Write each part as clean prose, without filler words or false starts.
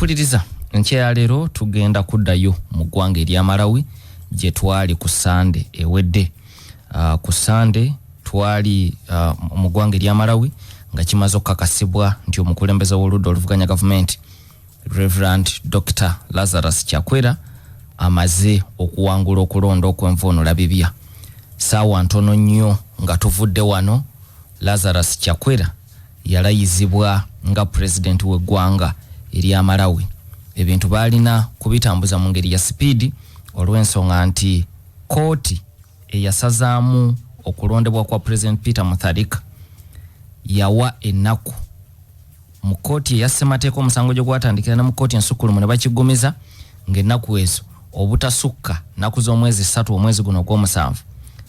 Ampuliriza, enkya ya leero tugenda kuddayo mu ggwanga erya Malawi gye twali ku Sande ewedde. Ku Sande twali mu ggwanga erya Malawi nga kimaze okukakasibwa nti omukulembeze w'oludda oluvuganya gavumenti Reverend Dr Lazarus Chakwera amaze okuwangula okulonda okwenvuunula bibya. Saawa ntono nnyo nga tuvudde wano, Lazarus Chakwera yalayizibwa nga pulezidenti w'eggwanga erya Malawi. Ebintu baalina kubitambuza mu ngeri ya sipiidi olw'ensonga nti kkooti eyasazaamu okulondebwa kwa Pulezidenti Peter Mutharika yawa ennaku mu kkooti eya ssemateeka omusango gye gwatandikira ne mu kkooti ensukkulumu ne bakiggumiza ng'ennaku ezo obutasukka nnaku z'omwezi 3 omwezi guno ogw'omusanvu,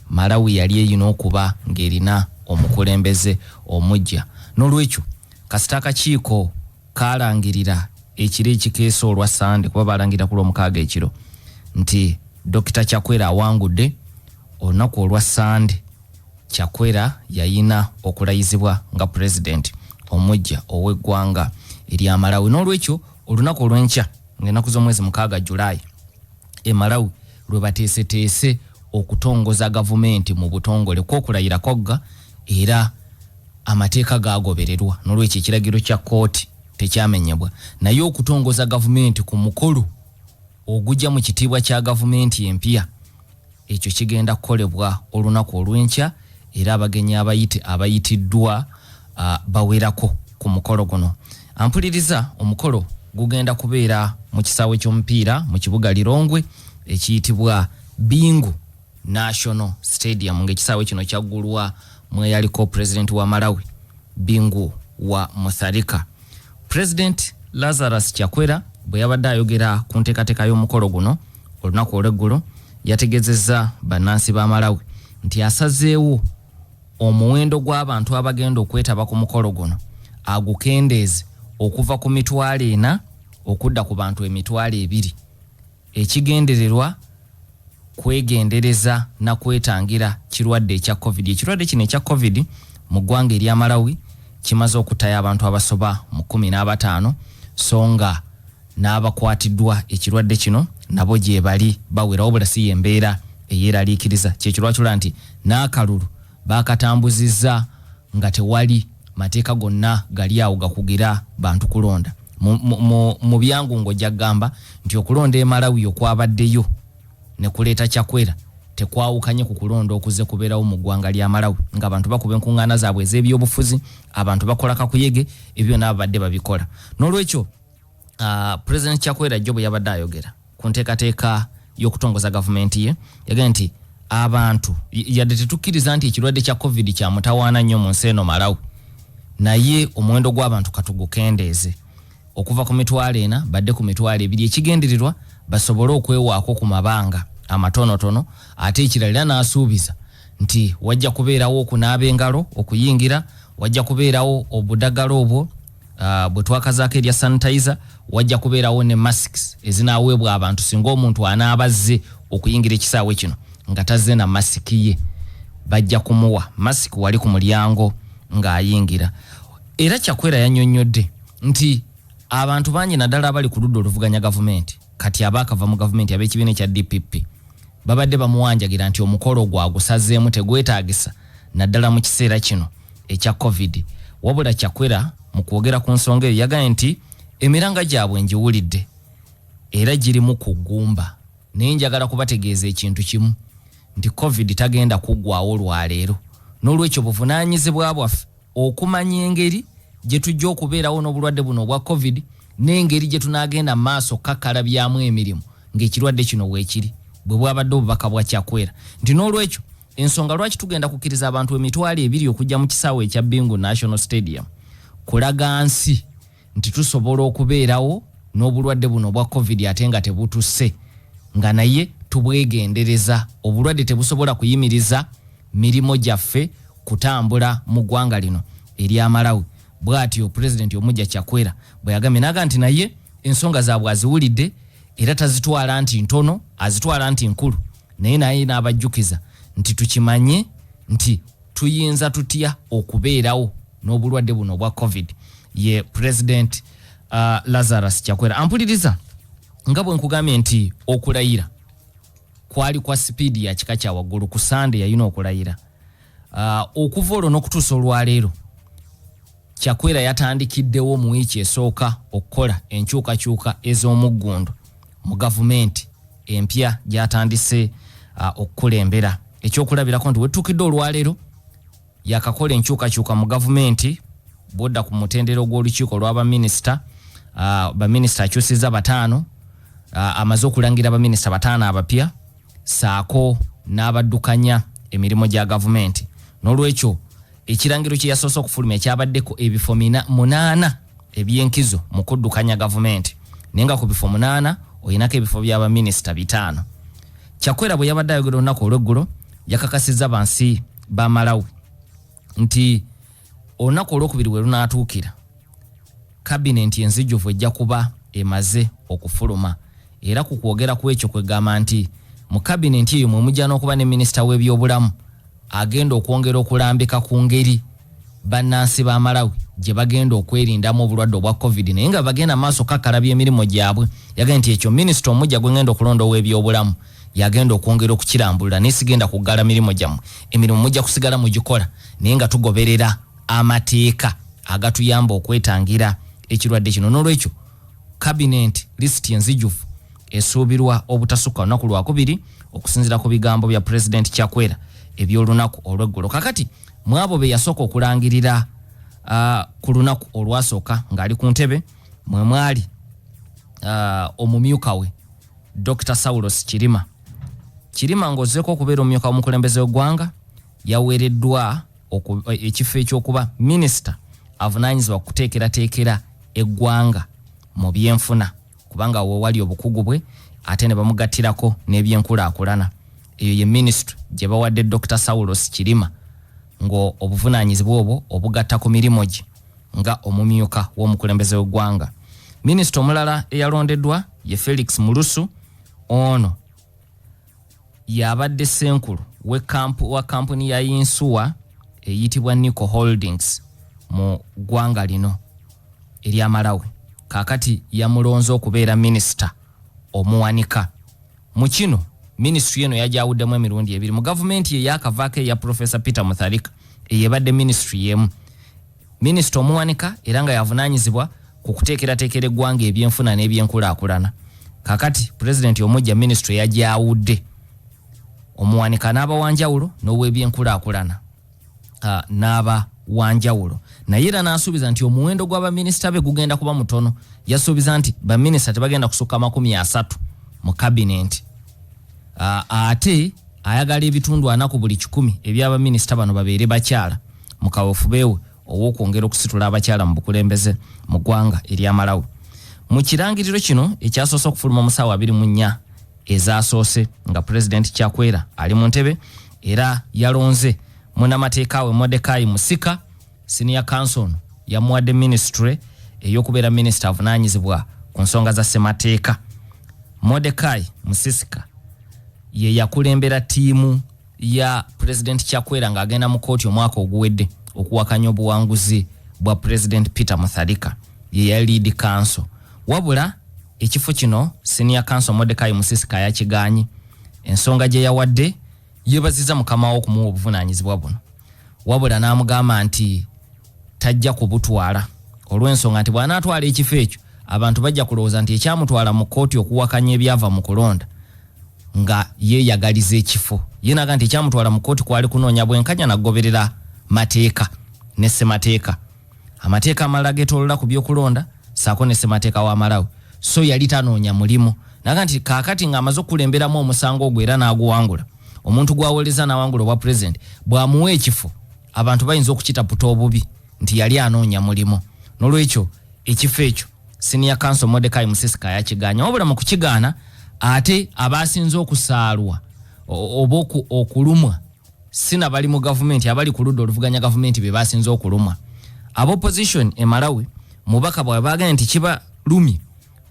Malawi yali erina okuba ng'erina omukulembeze omuggya. N'olwekyo kasita akakiiko kaalangirira ekiro ekikeesa olwa Ssande, kuba baalangirira ku Lwomukaaga ekiro nti Dokita Chakwera awangudde, olunaku olwa Ssande Chakwera yayina okulayizibwa nga pulezidenti omuggya ow'eggwanga erya Malawi. N'olwekyo olunaku olw'enkya ng'ennaku z'omwezi 6 July e Malawi lwe bateeseteese okutongoza gavumenti mu butongole kw'okulayira kwagga era amateeka gaagobererwa, n'olwekyo ekiragiro kya kkooti tekyamenyebwa, naye okutongoza gavumenti ku mukolo ogujja mu kitiibwa kya gavumenti empya ekyo kigenda kukolebwa olunaku olw'enkya era abagenyi abayite abayitiddwa bawerako ku mukolo guno. Ampuliriza, omukolo gugenda kubeera mu kisaawe ky'omupiira mu kibuga Lilongwe ekiyitibwa Bingu National Stadium, ng'ekisaawe kino kyaggulwa mweyaliko pulezidenti wa Malawi Bingu wa Mutharika. Pulezidenti Lazarus Chakwera bwe yabadde ayogera ku nteekateeka y'omukolo guno olunaku olw'eggulo, yategezezza bannansi ba Malawi nti asazeewo omuwendo gw'abantu abagenda okwetaba ku mukolo guno agukendeeze okuva ku 40,000 okudda ku bantu 20,000. Ekigendererwa kwegendereza na kwetangira kirwadde ekya Covid. Ekirwadde kino ekya Covid mu ggwanga erya Malawi kimaze okuttayo abantu abasoba mu 15, so nga n'abakwatiddwa ekirwadde kino nabo gyebali bawera, wabula si y'embeera eyeeraliikiriza. Kyekirwakirwa nti n'akalulu baakatambuzizza nga tewali mateeka gonna gali awo gakugira bantu kulonda. Mu byangu ng'ojja kugamba nti okulonda e Malawi okwabaddeyo ne kuleeta Chakwera tekwawukanye ku kulonda okuzze kubeerawo mu ggwanga lya Malawi, ng'abantu bakuba enkuŋŋaana zaabwe ez'ebyobufuzi, abantu bakola kakuyege, ebyo byonna babadde babikola. N'olwekyo Pulezidenti Chakwera jjo bwe yabadde ayogera ku nteekateeka y'okutongoza gavumenti ye, yagambye nti abantu yadde tetukkiriza nti ekirwadde kya Covid kya mutawaana nnyo mu nsi eno Malawi, naye omuwendo gw'abantu katugukendeeze okuva ku 40,000 badde ku 20,000, ekigendererwa basobole okwewaako ku mabanga amatonotono. Ate ekirala era n'asuubiza nti wajja kubeerawo okunaaba engalo okuyingira, wajja kubeerawo obudagala obwo bwe twakazaako erya sanitizer, wajja kubeerawo ne masks ezinaaweebwa abantu singa omuntu anaaba azze okuyingira ekisaawe kino nga tazze na masiki ye, bajja kumuwa masiki wali ku mulyango ng'ayingira. Era Chakwera yannyonnyodde nti abantu bangi naddala abali ku ludda oluvuganya gavumenti kati abaakava mu gavumenti ab'ekibiina ekya DPP babadde bamuwanjagira nti omukolo gwagusazeemu tegwetaagisa naddala mu kiseera kino ekya Covid. Wabula Chakwera mu kwogera ku nsonga eyo yagambye nti emiranga gyabwe ngiwulidde era girimu ku ggumba, naye njagala kubategeeza ekintu kimu nti Covid tagenda kuggwaawo lwaleero, n'olwekyo buvunaanyizibwa bwaffe okumanya engeri gye tujja okubeerawo n'obulwadde buno obwa Covid n'engeri gye tunaagenda mu maaso okukakkalabyamu emirimu ng'ekirwadde kino weekiri. Bwe bwabadde obubaka bwa Chakwera nti n'olwekyo ensonga lwaki tugenda kukkiriza abantu 20,000 okujja mu kisaawe ekya Bingu National Stadium kulaga nsi nti tusobola okubeerawo n'obulwadde buno obwa Covid ate nga tebutusse, nga naye tubwegendereza. Obulwadde tebusobola kuyimiriza mirimu gyaffe kutambula mu ggwanga lino erya Malawi, bw'atyo pulezidenti omuggya Chakwera bwe yagambye, n'agamba nti naye ensonga zaabwe aziwulidde era tazitwala nti ntono, azitwala nti nkulu, naye n'abajjukiza nti tukimanye nti tuyinza tutya okubeerawo n'obulwadde buno obwa Covid. Ye Pulezidenti Lazarus Chakwera. Ampuliriza, nga bwe nkugambye nti okulayira kwali kwa sipiidi ya kika kya waggulu. Ku Sande yalina okulayira. Okuva olwo n'okutuusa olwaleero, Chakwera yatandikiddewo mu wiiki esooka okukola enkyukakyuka ez'omuggundu mu gavumenti empya gy'atandise okukulembera. Ekyokulabirako nti wetuukidde olwaleero yakakola enkyukakyuka mu gavumenti. Bwodda ku mutendera ogw'olukiiko lw'abaminisita, baminisita akyusizza bataano. Amaze okulangira baminisita bataano abapya saako n'abaddukanya emirimu gya gavumenti. N'olwekyo ekirangiro kye yasoose okufulumya kyabaddeko ebifo 8 ebyenkizo mu kuddukanya gavumenti, naye nga ku bifo 8 olinako ebifo by'abaminisita 5. Chakwera bwe yabadde ayogera olunaku olweggulo, yakakasizza bansi ba Malawi nti olunaku olwokubiri we lunaatuukira, kabinenti enzijuvu ejja kuba emaze okufuluma. Era ku kwogera ku ekyo kwegamba nti mu kabinenti eyo mwe mujja n'okuba ne minisita w'ebyobulamu agenda okwongera okulambika ku ngeri bannansi ba Malawi gye bagenda okwerindamu obulwadde obwa COVID, naye nga bagenda maaso kakkalabya emirimu gyabwe. Yagambye nti ekyo minisita omujja gwe ngenda okulonda ow'ebyobulamu yagenda okwongera okukirambulula, naye sigenda kuggala mirimu gyammwe. Emirimu mujja kusigala mugikola, naye nga tugoberera amateeka agatuyamba okwetangira ekirwadde kino. N'olwekyo kabinenti lisiti enzijuvu esuubirwa obutasukka lunaku lwakubiri, okusinziira ku bigambo bya Pulezidenti Chakwera eby'olunaku olw'eggulo. Kakati mu abo be yasooka okulangirira ku lunaku olwasooka ng'ali ku ntebe, mwe mwali omumyuka we Dr Saulos Chilima. Chilima, ng'ozzeeko okubeera omumyuka w'omukulembeze w'eggwanga, yaweereddwa ekifo ekyokuba minisita avunaanyizibwa ku kuteekerateekera eggwanga mu byenfuna, kubanga wewali obukugu bwe, ate ne bamugattirako n'ebyenkulaakulana. Eyo ye minisitule gye bawadde Dr Saulos Chilima, ng'obuvunaanyizibwa obwo obugatta ku mirimu gye nga omumyuka w'omukulembeze w'eggwanga. Minisita omulala eyalondeddwa ye Felix Mlusu. Ono yabadde ssenkulu wa kampuni ya yinsuwa eyitibwa Nico Holdings mu ggwanga lino erya Malawi. Kaakati yamulonze okubeera minisita omuwanika. Mu kino minisitule eno yajawuddemu emirundi ebiri. Mu gavumenti eyakavaako eya Profesa Peter Mutharika, eyo ebadde minisitule emu, minisita omuwanika era nga yavunaanyizibwa ku kuteekerateekera eggwanga ebyenfuna n'ebyenkulaakulana. Kakati pulezidenti omujja minisitule yajawudde, omuwanika n'aba wanjawulo n'ow'ebyenkulaakulana n'aba wanjawulo, naye era n'asuubiza nti omuwendo gw'abaminisita be gugenda kuba mutono. Yasuubiza nti baminisita tebagenda kusukka 30 mu kabinenti. Ate ayagala ebitundu 40 ku buli 100 eby'abaminisita bano babeere bakyala, mu kaweefube we ow'okwongera okusitula abakyala mu bukulembeze mu ggwanga erya Malawi. Mu kirangiriro kino ekyasoose okufuluma mu ssaawa 24 ezasoose nga Pulezidenti Chakwera ali mu ntebe, era yalonze munnamateeka we Mordecai Msika. Senior counsel ono yamuwadde minisitule ey'okubeera minisita avunaanyizibwa ku nsonga za ssemateeka. Mordecai Msika ye yakulembera ttiimu ya Pulezidenti Chakwera ng'agenda mu kooti omwaka oguwedde okuwakanya obuwanguzi bwa Pulezidenti Peter Mutharika. Ye yali lead counsel. Wabula ekifo kino senior counsel Mordecai Msika yakigaanyi. Ensonga gye yawadde, yeebaziza mukama we okumuwa obuvunaanyizibwa buno, wabula n'amugamba nti tajja kubutwala olw'ensonga nti bw'anaatwala ekifo ekyo, abantu bajja kulowooza nti ekyamutwala mu kkooti okuwakanya ebyava mu kulonda nga yeeyagaliza ekifo. Ye naga nti ekyamutwala mu kkooti kwali kunoonya bwenkanya nagoberera mateeka ne ssemateeka, amateeka amalala getolola ku byokulonda saako ne ssemateeka wa Malawi, so yali tanoonya mulimu. Naga nti kaakati ng'amaze okukulemberamu omusango ogwo era n'aguwangula, omuntu gw'awolereza n'awangula obwa pulezidenti bw'amuwa ekifo, abantu bayinza okukitaputa obubi nti yali anoonya mulimu. N'olwekyo ekifo ekyo senior counsel Mordecai Msika yakigaanya. Wabula mu kukigaana, ate abasinze okusaalwa oba okulumwa sina bali mu gavumenti, abali ku ludda oluvuganya gavumenti be basinze okulumwa. Aba opposition e Malawi mubaka bwabwe bagambye nti kibalumye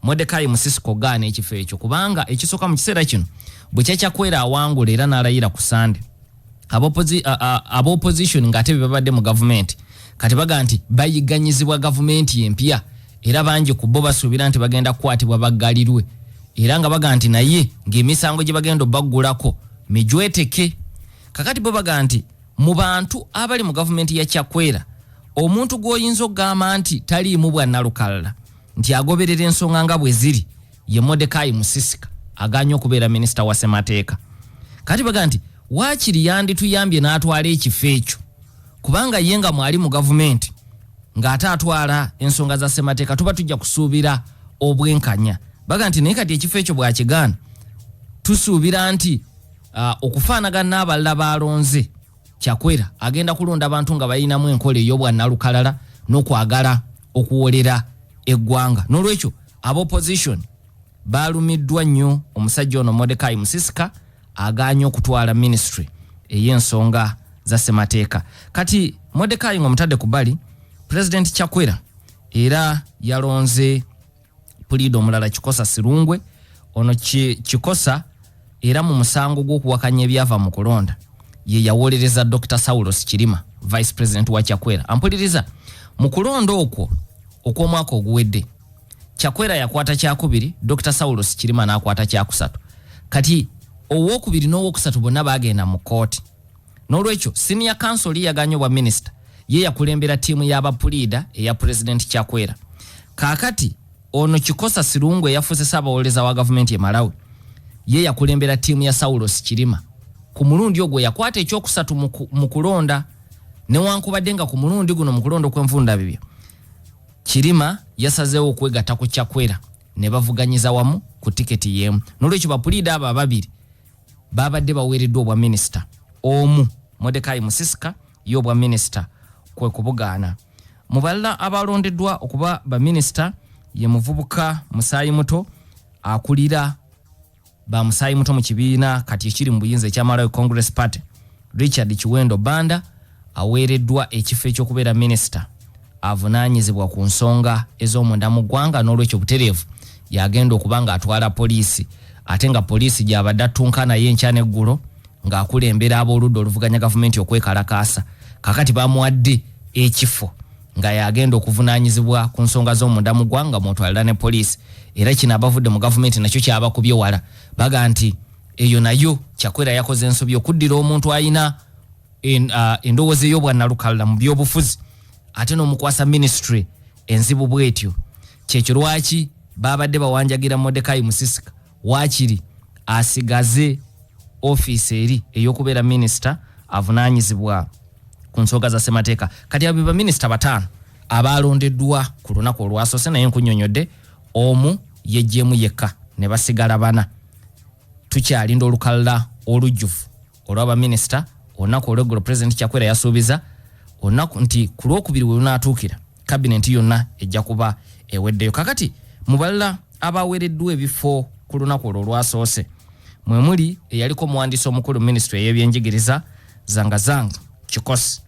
Mordecai Msika ogaana ekifo ekyo, kubanga ekisooka, mu kiseera kino bwe kyakyakwera awangula era n'alayira ku Sande, aba opposition ng'ate be babadde mu gavumenti kati baga nti bayiganyizibwa gavumenti empya. Era bangi ku bo basuubira nti bagenda kukwatibwa baggalirwe, era nga baga nti naye ng'emisango gye bagenda obaggulako mijweteke. Kakati bo baga nti mu bantu abali mu gavumenti ya Chakwera, omuntu gw'oyinza okugamba nti taliimu bwannalukalala, nti agoberera ensonga nga bwe ziri, ye Mordecai Musisika, aganye okubeera minisita wa ssemateeka. Kati baga nti waakiri yandituyambye n'atwala ekifo ekyo, kubanga ye nga mwali mu gavumenti ng'ate atwala ensonga za ssemateeka, tuba tujja kusuubira obwenkanya. Baga nti naye kati ekifo ekyo bwakigaana, tusuubira nti okufaanagana n'abalala balonze, Chakwera agenda kulonda abantu nga balinamu enkola ey'obwannalukalala n'okwagala okuwolera eggwanga. N'olwekyo aba opposition balumiddwa nnyo omusajja ono Mordecai Musisika aganye okutwala ministry ey'ensonga za ssemateeka. Kati Mordecai ng'omutadde ku bbali, President Chakwera era yalonze puliida omulala, Chikosa Silungwe. Ono Chikosa era mu musango gw'okuwakanya ebyava mu kulonda ye yawolereza Dr Saulos Chilima, vice president wa Chakwera. Ampuliriza, mu kulonda okwo okw'omwaka oguwedde, Chakwera yakwata kyakubiri, Dr Saulos Chilima n'akwata kyakusatu. Kati owokubiri n'owokusatu bonna bagenda mu kooti. N'olwekyo senior counsel yaganye obwa minisita, ye yakulembera ttiimu y'abapuliida eya President Chakwera. Kaakati ono Chikosa Silungwe eyafuuse ssaabawolereza wa gavumenti e Malawi ye yakulembera ttiimu ya Saulos Chilima. Ku mulundi ogwo yakwata ekyokusatu mu kulonda, newankubadde nga ku mulundi guno mu kulonda okw'envundabibyo Chilima yasazeewo okwegatta ku Chakwera ne bavuganyiza wamu ku tiketi y'emu. N'olwekyo bapuliida abo ababiri babadde baweereddwa obwa minisita omu, Mordecai Musisika ye obwa minisita kwe kubugaana. Mu balala abalondeddwa okuba baminisita ye muvubuka musaayi muto akulira ba musaayi muto mu kibiina kati ekiri mu buyinza ekya Malawi Congress Party, Richard Chiwendo Banda, aweereddwa ekifo ekyokubeera minisita avunaanyizibwa ku nsonga ez'omunda mu ggwanga. N'olwekyo butereevu yagenda okuba ng'atwala poliisi, ate nga poliisi gy'abadde attunka naye enkya n'eggulo ng'akulembera ab'oludda oluvuganya gavumenti okwekalakaasa. Kakati bamuwadde ekifo nga yagenda okuvunaanyizibwa ku nsonga z'omunda mu ggwanga mwotwalira ne poliisi. Era kino abavudde mu gavumenti nakyo kyabakubye wala, baga nti eyo nayo Chakwera yakoze ensobi okuddira omuntu alina endowooza ey'obwannalukalala mu byobufuzi ate n'omukwasa ministry enzibu bwetyo. Kyekyo lwaki babadde bawanjagira Mordecai Musisika waakiri asigaze ofiisi eri ey'okubeera minisita avunaanyizibwa ku nsonga za ssemateeka. Kati abo be baminisita bataano abalondeddwa ku lunaku olwasoose, naye nkunnyonnyodde omu yeggyemu yekka ne basigala bana. Tukyalinda olukalala olujjuvu olw'abaminisita. Olunaku olweggulo Pulezidenti Chakwera yasuubiza olunaku nti ku lwokubiri we lunaatuukira kabinenti yonna ejja kuba eweddeyo. Kakati mu balala abaweereddwa ebifo ku lunaku olwo olwasoose mwe muli eyaliko omuwandiisi omukulu minisitule ey'ebyenjigiriza, Zangazang Chikosi,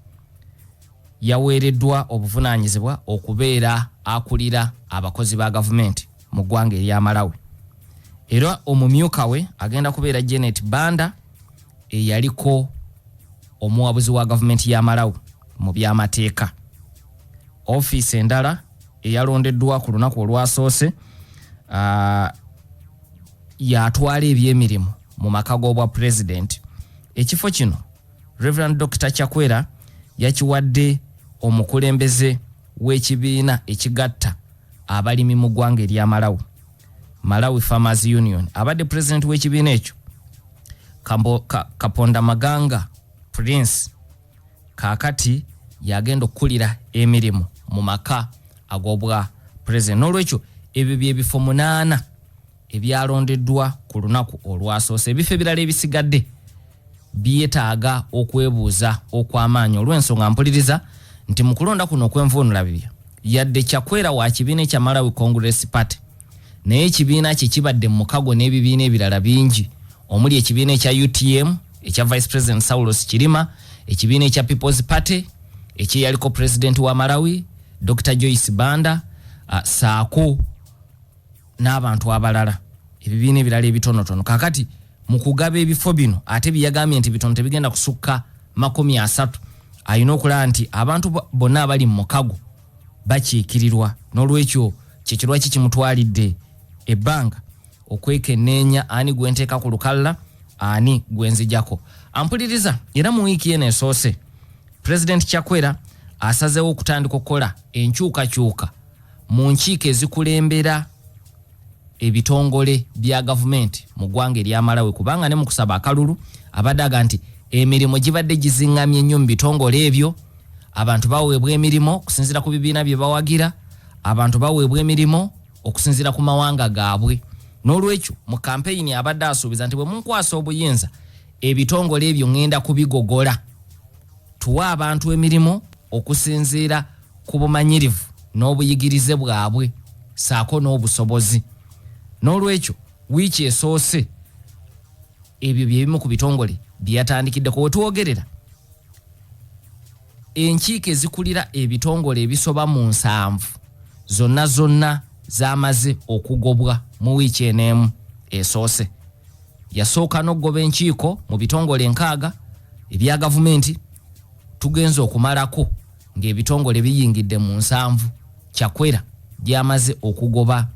yaweereddwa obuvunaanyizibwa okubeera akulira abakozi ba gavumenti mu ggwanga erya Malawi, era omumyuka we agenda kubeera Janet Banda, eyaliko omuwabuzi wa gavumenti ya Malawi mu byamateeka. Ofiisi endala eyalondeddwa ku lunaku olwasoose yatwala ebyemirimu mu maka g'obwa pulezidenti. Ekifo kino Reverend Dr Chakwera yakiwadde omukulembeze w'ekibiina ekigatta abalimi mu ggwanga erya Malawi, Malawi Farmers Union. Abadde pulezidenti w'ekibiina ekyo, Kaponda Maganga Prince, kaakati yagenda okukulira emirimu mu maka ag'obwa pulezidenti. N'olwekyo ebyo byebifo 8 ebyalondeddwa ku lunaku olwasoose. Ebifo ebirala ebisigadde byetaaga okwebuuza okw'amaanyi, olw'ensonga mpuliriza nti mu kulonda kuno okw'envuunulabibya, yadde Chakwera wa kibiina ekya Malawi Congress Party, naye ekibiina kye kibadde mu mukago n'ebibiina ebirala bingi, omuli ekibiina ekya UTM ekya Vice President Saulos Chilima, ekibiina ekya People's Party ekyeyaliko President wa Malawi Dr Joyce Banda, saako n'abantu abalala, ebibiina ebirala ebitonotono. Kakati mu kugaba ebifo bino, ate byeyagambye nti bitono, tebigenda kusukka 30, alina okulaba nti abantu bonna abali mu mukago bakiikirirwa. N'olwekyo Kyekirwaki kimutwalidde ebbanga okwekenneenya ani gwenteeka ku lukalala, ani gwenzijako. Ampuliriza, era mu wiiki eno esoose Pulezidenti Chakwera asazeewo okutandika okukola enkyukakyuka mu nkiiko ezikulembera ebitongole bya gavumenti mu ggwanga erya Malawi, kubanga ne mu kusaba akalulu abadde aga nti emirimu gibadde giziŋŋamye nnyo mu bitongole ebyo. Abantu baweebwa emirimu okusinziira ku bibiina bye bawagira, abantu baweebwa emirimu okusinziira ku mawanga gaabwe. N'olwekyo mu kampeyini abadde asuubiza nti bwe munkwasa obuyinza, ebitongole ebyo ŋŋenda kubigogola, tuwe abantu emirimu okusinziira ku bumanyirivu n'obuyigirize bwabwe saako n'obusobozi. N'olwekyo wiiki esoose ebyo byebimu ku bitongole bye yatandikiddeko. Wetwogerera, enkiiko ezikulira ebitongole ebisoba mu 70 zonna zonna zamaze okugobwa mu wiiki eneemu esoose. Yasooka n'okugoba enkiiko mu bitongole 60 ebya gavumenti, tugenza okumalako ng'ebitongole biyingidde mu 70 Chakwera gyamaze okugoba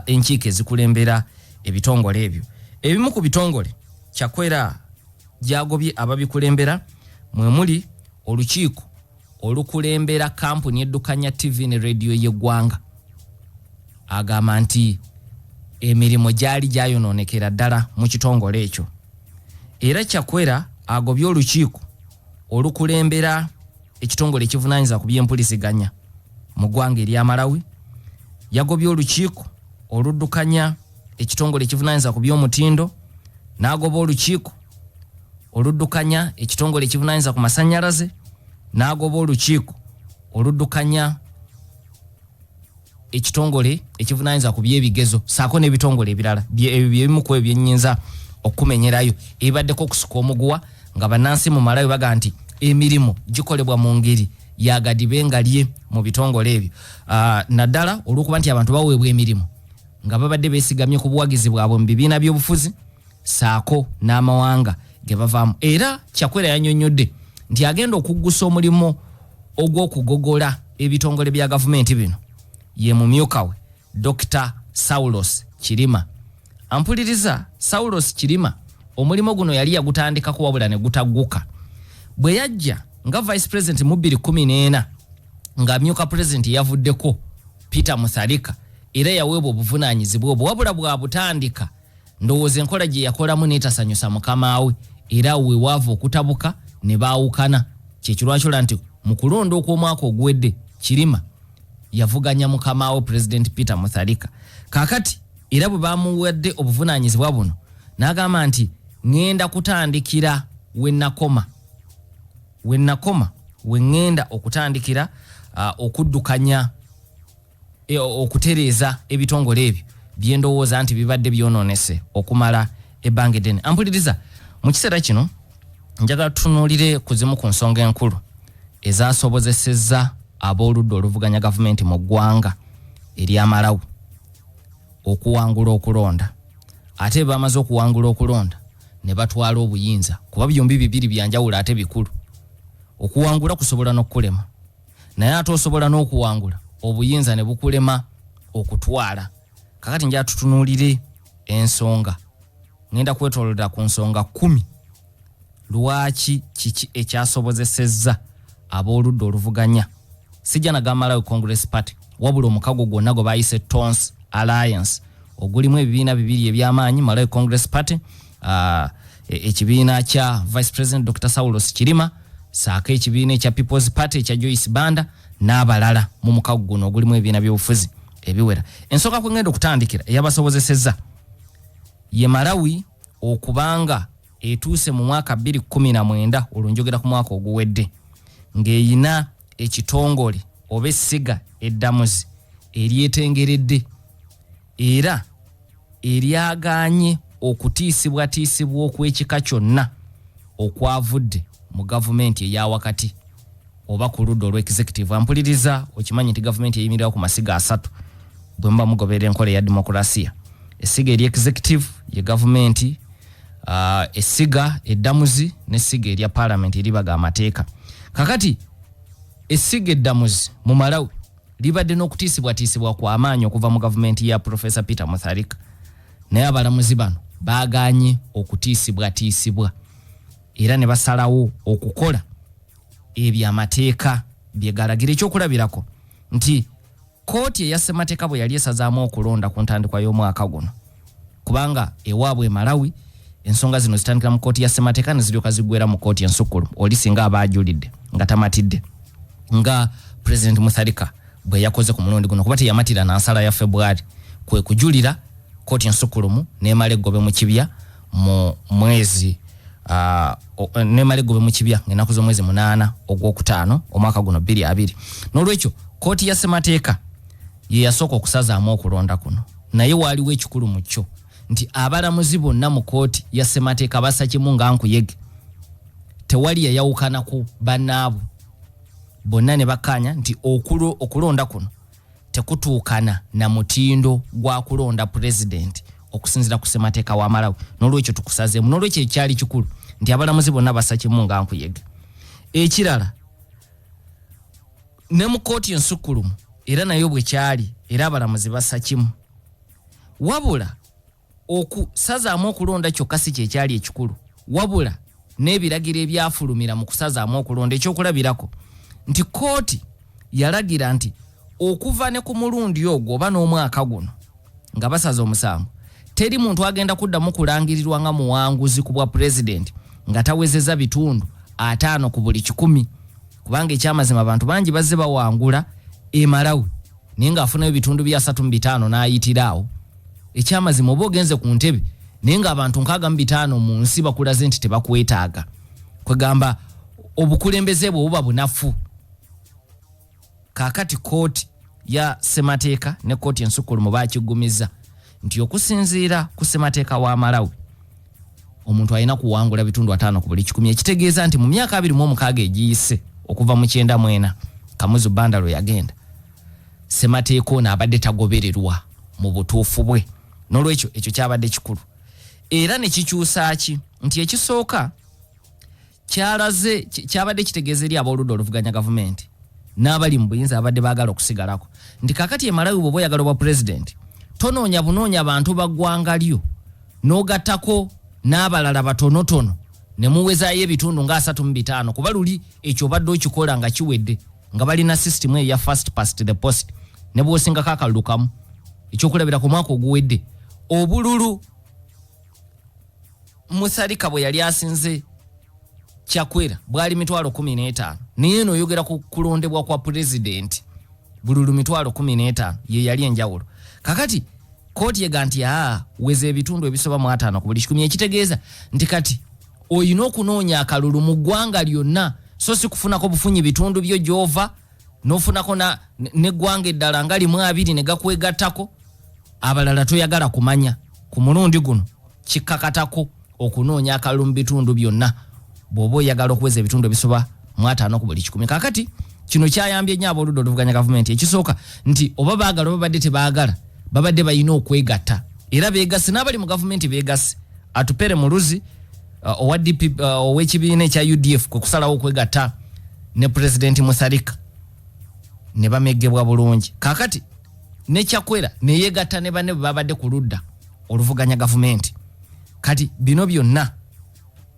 enkiiko ezikulembera ebitongole ebyo. Ebimu ku bitongole Chakwera gyagobye ababikulembera mwe muli olukiiko olukulembera kampuni eddukanya TV ne rediyo y'eggwanga. Agamba nti emirimu gyali gyayonoonekera ddala mu kitongole ekyo. Era Chakwera agobye olukiiko olukulembera ekitongole ekivunaanyiza ku byempuliziganya mu ggwanga erya Malawi, yagobye olukiiko oluddukanya ekitongole ekivunaanyiza ku by'omutindo, n'agoba olukiiko oluddukanya ekitongole ekivunaanyiza ku masannyalaze, n'agoba olukiiko oluddukanya ekitongole ekivunaanyiza ku by'ebigezo saako n'ebitongole ebirala. Ebyo byebimu ku ebyo byennyinza okumenyerayo ebibaddeko okusika omuguwa nga bannansi mu Malawi baga nti emirimu gikolebwa mu ngeri yagadibe nga lye mu bitongole ebyo, naddala olw'okuba nti abantu baweebwa emirimu nga babadde beesigamye ku buwagizi bwabwe mu bibiina by'obufuzi saako n'amawanga ge bavaamu. Era Chakwera yannyonnyodde nti agenda okuggusa omulimu ogw'okugogola ebitongole bya gavumenti bino ye mumyuka we Dr Saulos Chilima. Ampuliriza, Saulos Chilima omulimu guno yali yagutandikako wabula ne gutagguka. Bwe yajja nga vice president mu 2014 ng'amyuka president yavuddeko Peter Mutharika, era yaweebwa obuvunaanyizibwa obwo, wabula bw'abutandika ndowooza enkola gye yakolamu neetasanyusa mukama we, era we waava okutabuka ne baawukana. Kyekirwakyola nti mu kulonda okw'omwaka oguwedde Chilima yavuganya mukama we President Peter Mutharika. Kaakati era bwe bamuwadde obuvunaanyizibwa buno n'agamba nti ŋŋenda kutandikira we nakoma, we nakoma we ŋŋenda okutandikira okuddukanya okutereeza ebitongole ebyo byendowooza nti bibadde byonoonese okumala ebbanga eddene. Ampuliriza, mu kiseera kino njagala tutunuulire ku zimu ku nsonga enkulu ezasobozesezza ab'oludda oluvuganya gavumenti mu ggwanga erya Malawi okuwangula okulonda, ate bamaze okuwangula okulonda ne batwala obuyinza, kuba byombi bibiri byanjawulo ate bikulu. Okuwangula kusobola n'okukulema, naye ate osobola n'okuwangula obuyinza ne bukulema okutwala. Kakati njala tutunuulire ensonga, ngenda kwetoololera ku nsonga 10 lwaki kiki ekyasobozesezza ab'oludda oluvuganya, sijja naga Malawi Congress Party, wabula omukago gwonna gwe bayise Tonse Alliance ogulimu ebibiina bibiri ebyamaanyi, Malawi Congress Party, ekibiina kya Vice President Dr Saulos Chilima, saako ekibiina ekya People's Party ekya Joyce Banda n'abalala mu mukago guno ogulimu ebibiina by'obufuzi ebiwera. Ensonga kwe ngenda okutandikira eyabasobozesezza ye Malawi okubanga etuuse mu mwaka 2019, olwo njogera ku mwaka oguwedde, ng'eyina ekitongole oba essiga eddamuzi eryetengeredde era eryagaanye okutiisibwatiisibwa okw'ekika kyonna okwavudde mu gavumenti eya wakati oba ku ludda olw'executive. Ampuliriza, okimanyi nti gavumenti eyimirirawo ku masiga asatu bwe muba mugoberera enkola eya demokulasiya. Essiga erya executive ye gavumenti, essiga eddamuzi n'essiga erya paalamenti eribaga amateeka. Kakati essiga eddamuzi mu Malawi Libadde n'okutiisibwatiisibwa kwa maanyi okuva mu gavumenti ya Profesa Peter Mutharika, naye abalamuzi bano baagaanye okutiisibwatiisibwa era ne basalawo okukola ebyo amateeka bye galagira. Ekyokulabirako nti kkooti eya ssemateeka bwe yali esazaamu okulonda ku ntandikwa y'omwaka guno, kubanga ewaabwe e Malawi ensonga zino zitandikira mu kkooti ya ssemateeka ne ziryoka ziggwera mu kkooti ensukkulu, oli singa aba ajulidde nga tamatidde nga Pulezidenti Mutharika bwe yakoze ku mulundi guno, kuba teyamatira na nsala ya Febwari, kwe kujulira kkooti ensukkulumu n'emala eggobe mu kibya mu mwezi nemala eggobe mu kibya ng'ennaku z'omwezi 8 ogwokutaano omwaka guno 2020. N'olwekyo kkooti ya ssemateeka ye yasooka okusazaamu okulonda kuno, naye waaliwo ekikulu mu kyo nti abalamuzi bonna mu kkooti ya ssemateeka bassa kimu nga nkuyege, tewali yayawukana ku bannaabwe, bonna ne bakkaanya nti okulonda kuno tekutuukana na mutindo gwa kulonda pulezidenti okusinziira ku ssemateeka wa Malawi, n'olwekyo tukusazeemu. N'olwekyo ekyali kikulu nti abalamuzi bonna bassa kimu nga nkuyege. Ekirala, ne mu kkooti ensukkulumu era nayo bwe kyali, era abalamuzi bassa kimu. Wabula okusazaamu okulonda kyokka si kyekyali ekikulu, wabula n'ebiragiro ebyafulumira mu kusazaamu okulonda. Ekyokulabirako nti kkooti yalagira nti okuva ne ku mulundi ogwo oba n'omwaka guno nga basaza omusango, teri muntu agenda kuddamu kulangirirwa nga muwanguzi ku bwa pulezidenti nga tawezeza bitundu 50 ku buli 100, kubanga ekyamazima abantu bangi bazze bawangula e Malawi naye ng'afunayo bitundu bya 35 n'ayitiraawo. Ekyamazima oba ogenze ku ntebe naye ng'abantu 65 mu nsi bakulaze nti tebakwetaaga, kwegamba obukulembeze bwe buba bunafu. Kaakati kkooti ya ssemateeka ne kkooti ensukkulumu bakiggumiza nti okusinziira ku ssemateeka wa Malawi omuntu alina kuwangula bitundu 50 ku buli 100, ekitegeeza nti mu myaka 26 egiyise okuva mu 94 Kamuzu Banda lwe yagenda, ssemateeka ono abadde tagobererwa mu butuufu bwe. N'olwekyo ekyo kyabadde kikulu era ne kikyusa ki nti ekisooka kyalaze kyabadde kitegeeza eri ab'oludda oluvuganya gavumenti n'abali mu buyinza abadde baagala okusigalako nti kakati e Malawi bw'oba oyagala obwa pulezidenti tonoonya bunoonya bantu ba ggwanga lyo n'ogattako n'abalala batonotono ne muwezaayo ebitundu nga 35, kuba luli ekyo obadde okikola nga kiwedde nga balina sisitimu eya first past the post ne bw'osingako akalulu kamu. Ekyokulabira ku mwaka oguwedde obululu Mutharika bwe yali asinze Chakwera bwali 15,000, naye eno oyogera ku kulondebwa kwa pulezidenti bululu 15,000 ye yali enjawulo. Kakati kkooti ega nti aa weza ebitundu ebisoba mu 50 ku buli 100, ekitegeeza nti kati olina okunoonya akalulu mu ggwanga lyonna, so si kufunako bufunyi bitundu byo gy'ova n'ofunako n'eggwanga eddala nga limu abiri ne gakwegattako, abalala toyagala kumanya. Ku mulundi guno kikkakatako okunoonya akalulu mu bitundu byonna bw'oba oyagala okuweza ebitundu ebisoba mu 50 ku buli 100. Kaakati kino kyayambye nnyo ab'oludda oluvuganya gavumenti. Ekisooka nti oba baagala oba babadde tebaagala, babadde balina okwegatta, era beegasse n'abali mu gavumenti beegasse. Atupele Muluzi owa DP, ow'ekibiina ekya UDF kwe kusalawo okwegatta ne Pulezidenti Mutharika ne bameggebwa bulungi. Kaakati ne Chakwera ne yeegatta ne banne bwe babadde ku ludda oluvuganya gavumenti. Kati bino byonna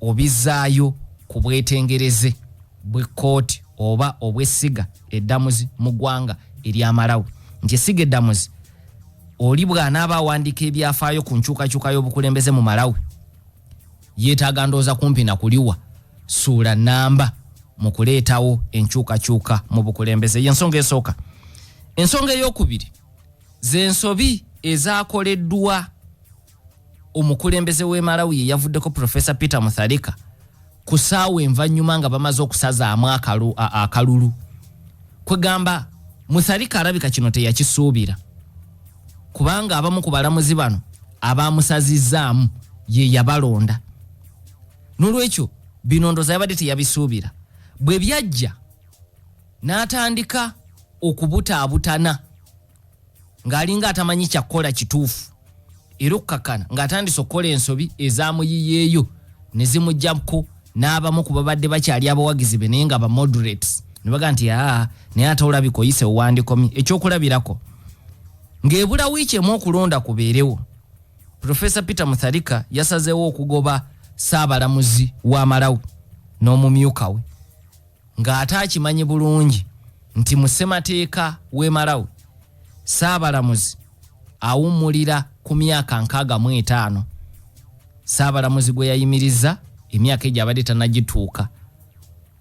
obizzaayo ku bwetengereze bw'ekkooti oba obw'essiga eddamuzi mu ggwanga erya Malawi, nti essiga eddamuzi oli bw'anaaba awandiika ebyafaayo ku nkyukakyuka y'obukulembeze mu Malawi yeetaaga ndowooza kumpi na kuliwa ssuula nnamba mu kuleetawo enkyukakyuka mu bukulembeze. Y'ensonga esooka. Ensonga ey'okubiri z'ensobi ezaakoleddwa omukulembeze w'e Malawi ye yavuddeko Professor Peter Mutharika ku ssaawa envannyuma nga bamaze okusazaamu akalulu. Kwegamba Mutharika alabika kino teyakisuubira, kubanga abamu ku balamuzi bano abamusazizzaamu ye yabalonda. N'olwekyo bino ndowooza yabadde teyabisuubira. Bwe byajja n'atandika okubutaabutana ng'alinga atamanyi kyakukola kituufu, era okukakkana ng'atandise okukola ensobi ezamuyiyeeyo ne zimuggyako n'abamu ku babadde bakyali abawagizi be naye nga ba moderates Ne baga nti aa, naye ate olabika oyise owandikomye. Ekyokulabirako, ng'ebula wiiki emu okulonda kubeerewo, Profesa Peter Mutharika yasazeewo okugoba Ssaabalamuzi wa Malawi n'omumyuka we, ng'ate akimanyi bulungi nti mu ssemateeka w'e Malawi Ssaabalamuzi awummulira ku myaka 65. Ssaabalamuzi gwe yayimiriza emyaka egyo abadde tannagituuka,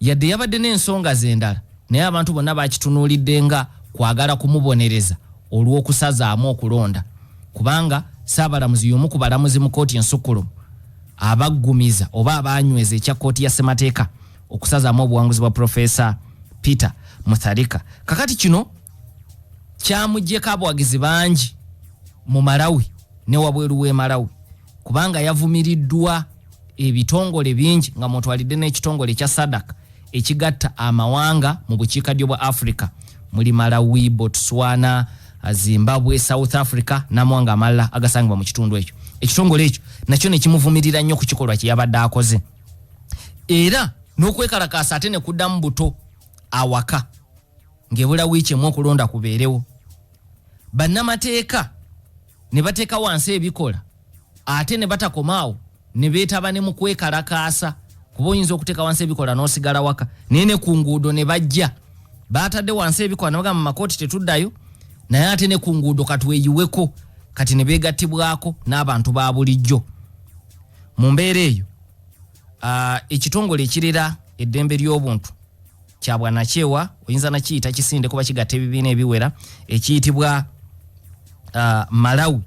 yadde yabadde n'ensonga ze endala, naye abantu bonna bakitunuulidde nga kwagala kumubonereza olw'okusazaamu okulonda, kubanga Ssaabalamuzi y'omu ku balamuzi mu kkooti ensukkulumu abaggumiza oba abanyweza ekya kkooti ya ssemateeka okusazaamu obuwanguzi bwa Profesa Peter Mutharika. Kakati kino kyamuggyeko abawagizi bangi mu Malawi ne wabweru w'e Malawi, kubanga yavumiriddwa ebitongole bingi nga mwotwalidde n'ekitongole ekya SADC ekigatta amawanga mu bukiikaddyo bwa Africa, muli Malawi, Botswana, Zimbabwe, South Africa n'amawanga amalala agasangibwa mu kitundu ekyo. Ekitongole ekyo nakyo ne kimuvumirira nnyo ku kikolwa kye yabadde akoze, era n'okwekalakaasa ate ne kuddamu buto awaka ng'ebula wiiki emu okulonda kubeerewo. Bannamateeka ne bateeka wansi ebikola, ate ne batakomaawo ne beetaba ne mu kwekalakaasa, kuba oyinza okuteeka wansi ebikola n'osigala waka, naye ne ku nguudo ne bajja. Baatadde wansi ebikola ne bagamba mu makooti tetuddayo, naye ate ne ku nguudo katweyiweko. Kati ne beegattibwako n'abantu ba bulijjo. Mu mbeera eyo, ekitongole ekirera eddembe ly'obuntu kya bwanakyewa, oyinza nakiyita kisinde kuba kigatta ebibiina ebiwera, ekiyitibwa Malawi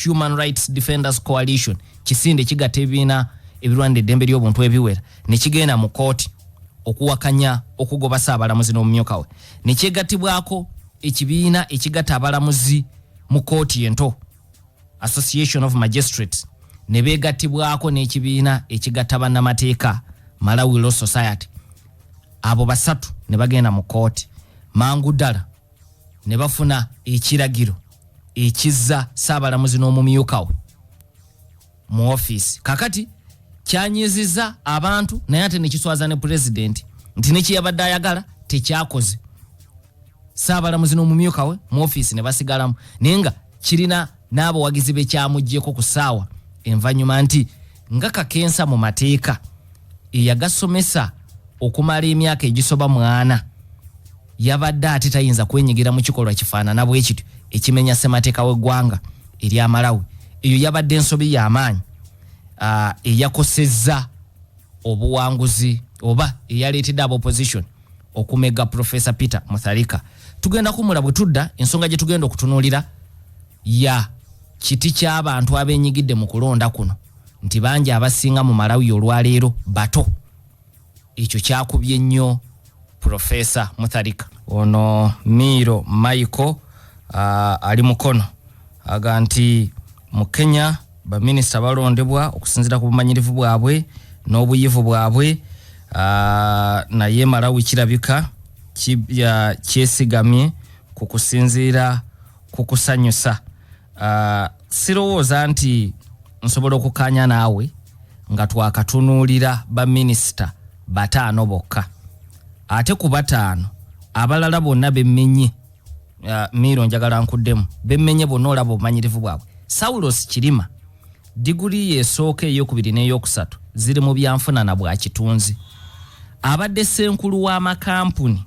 Human Rights Defenders Coalition, kisinde kigatta ebibiina ebirwanira eddembe ly'obuntu ebiwera, ne kigenda mu kooti okuwakanya okugoba Ssaabalamuzi n'omumyuka we, ne kyegattibwako ekibiina ekigatta abalamuzi mu kooti ento, Association of Magistrates, ne beegattibwako n'ekibiina ekigatta bannamateeka, Malawi Law Society. Abo basatu ne bagenda mu kooti mangu ddala ne bafuna ekiragiro ekizza Ssaabalamuzi n'omumyuka we mu ofiisi. Kakati kyanyiziza abantu, naye ate nekiswaza ne pulezidenti nti nekyeyabadde ayagala tekyakoze. Ssaabalamuzi n'omumyuka we mu ofiisi ne basigalamu, naye nga kirina n'abawagizi bekyamuggyeko ku ssaawa envanyuma nti nga kakensa mu mateeka eyagasomesa okumala emyaka egisoba mwana yabadde ate tayinza kwenyigira mu kikolwa kifaanana bwe kityo ekimenya ssemateeka w'eggwanga erya Malawi. Eyo yabadde ensobi y'amaanyi eyakosezza obuwanguzi oba eyaleetedde aba opposition okumega Profesa Peter Mutharika. Tugenda kumula bwe tudda. Ensonga gye tugenda okutunuulira ya kiti ky'abantu abenyigidde mu kulonda kuno, nti bangi abasinga mu Malawi olwaleero bato. Ekyo kyakubye nnyo Profesa Mutharika. Ono Miiro Michael ali Mukono aga nti mu Kenya baminisita balondebwa okusinziira ku bumanyirivu bwabwe n'obuyivu bwabwe, naye Malawi kirabika kyesigamye ku kusinziira ku kusanyusa. Sirowooza nti nsobola okukkaanya naawe nga twakatunuulira baminisita bataano bokka, ate ku bataano abalala bonna bemmenye. Miiro, njagala nkuddemu, bemmenye bonna olaba obumanyirivu bwabwe. Saulos Kirima, diguli ye esooka, eyokubiri n'eyokusatu ziri mu byanfuna na bwa kitunzi. Abadde ssenkulu w'amakampuni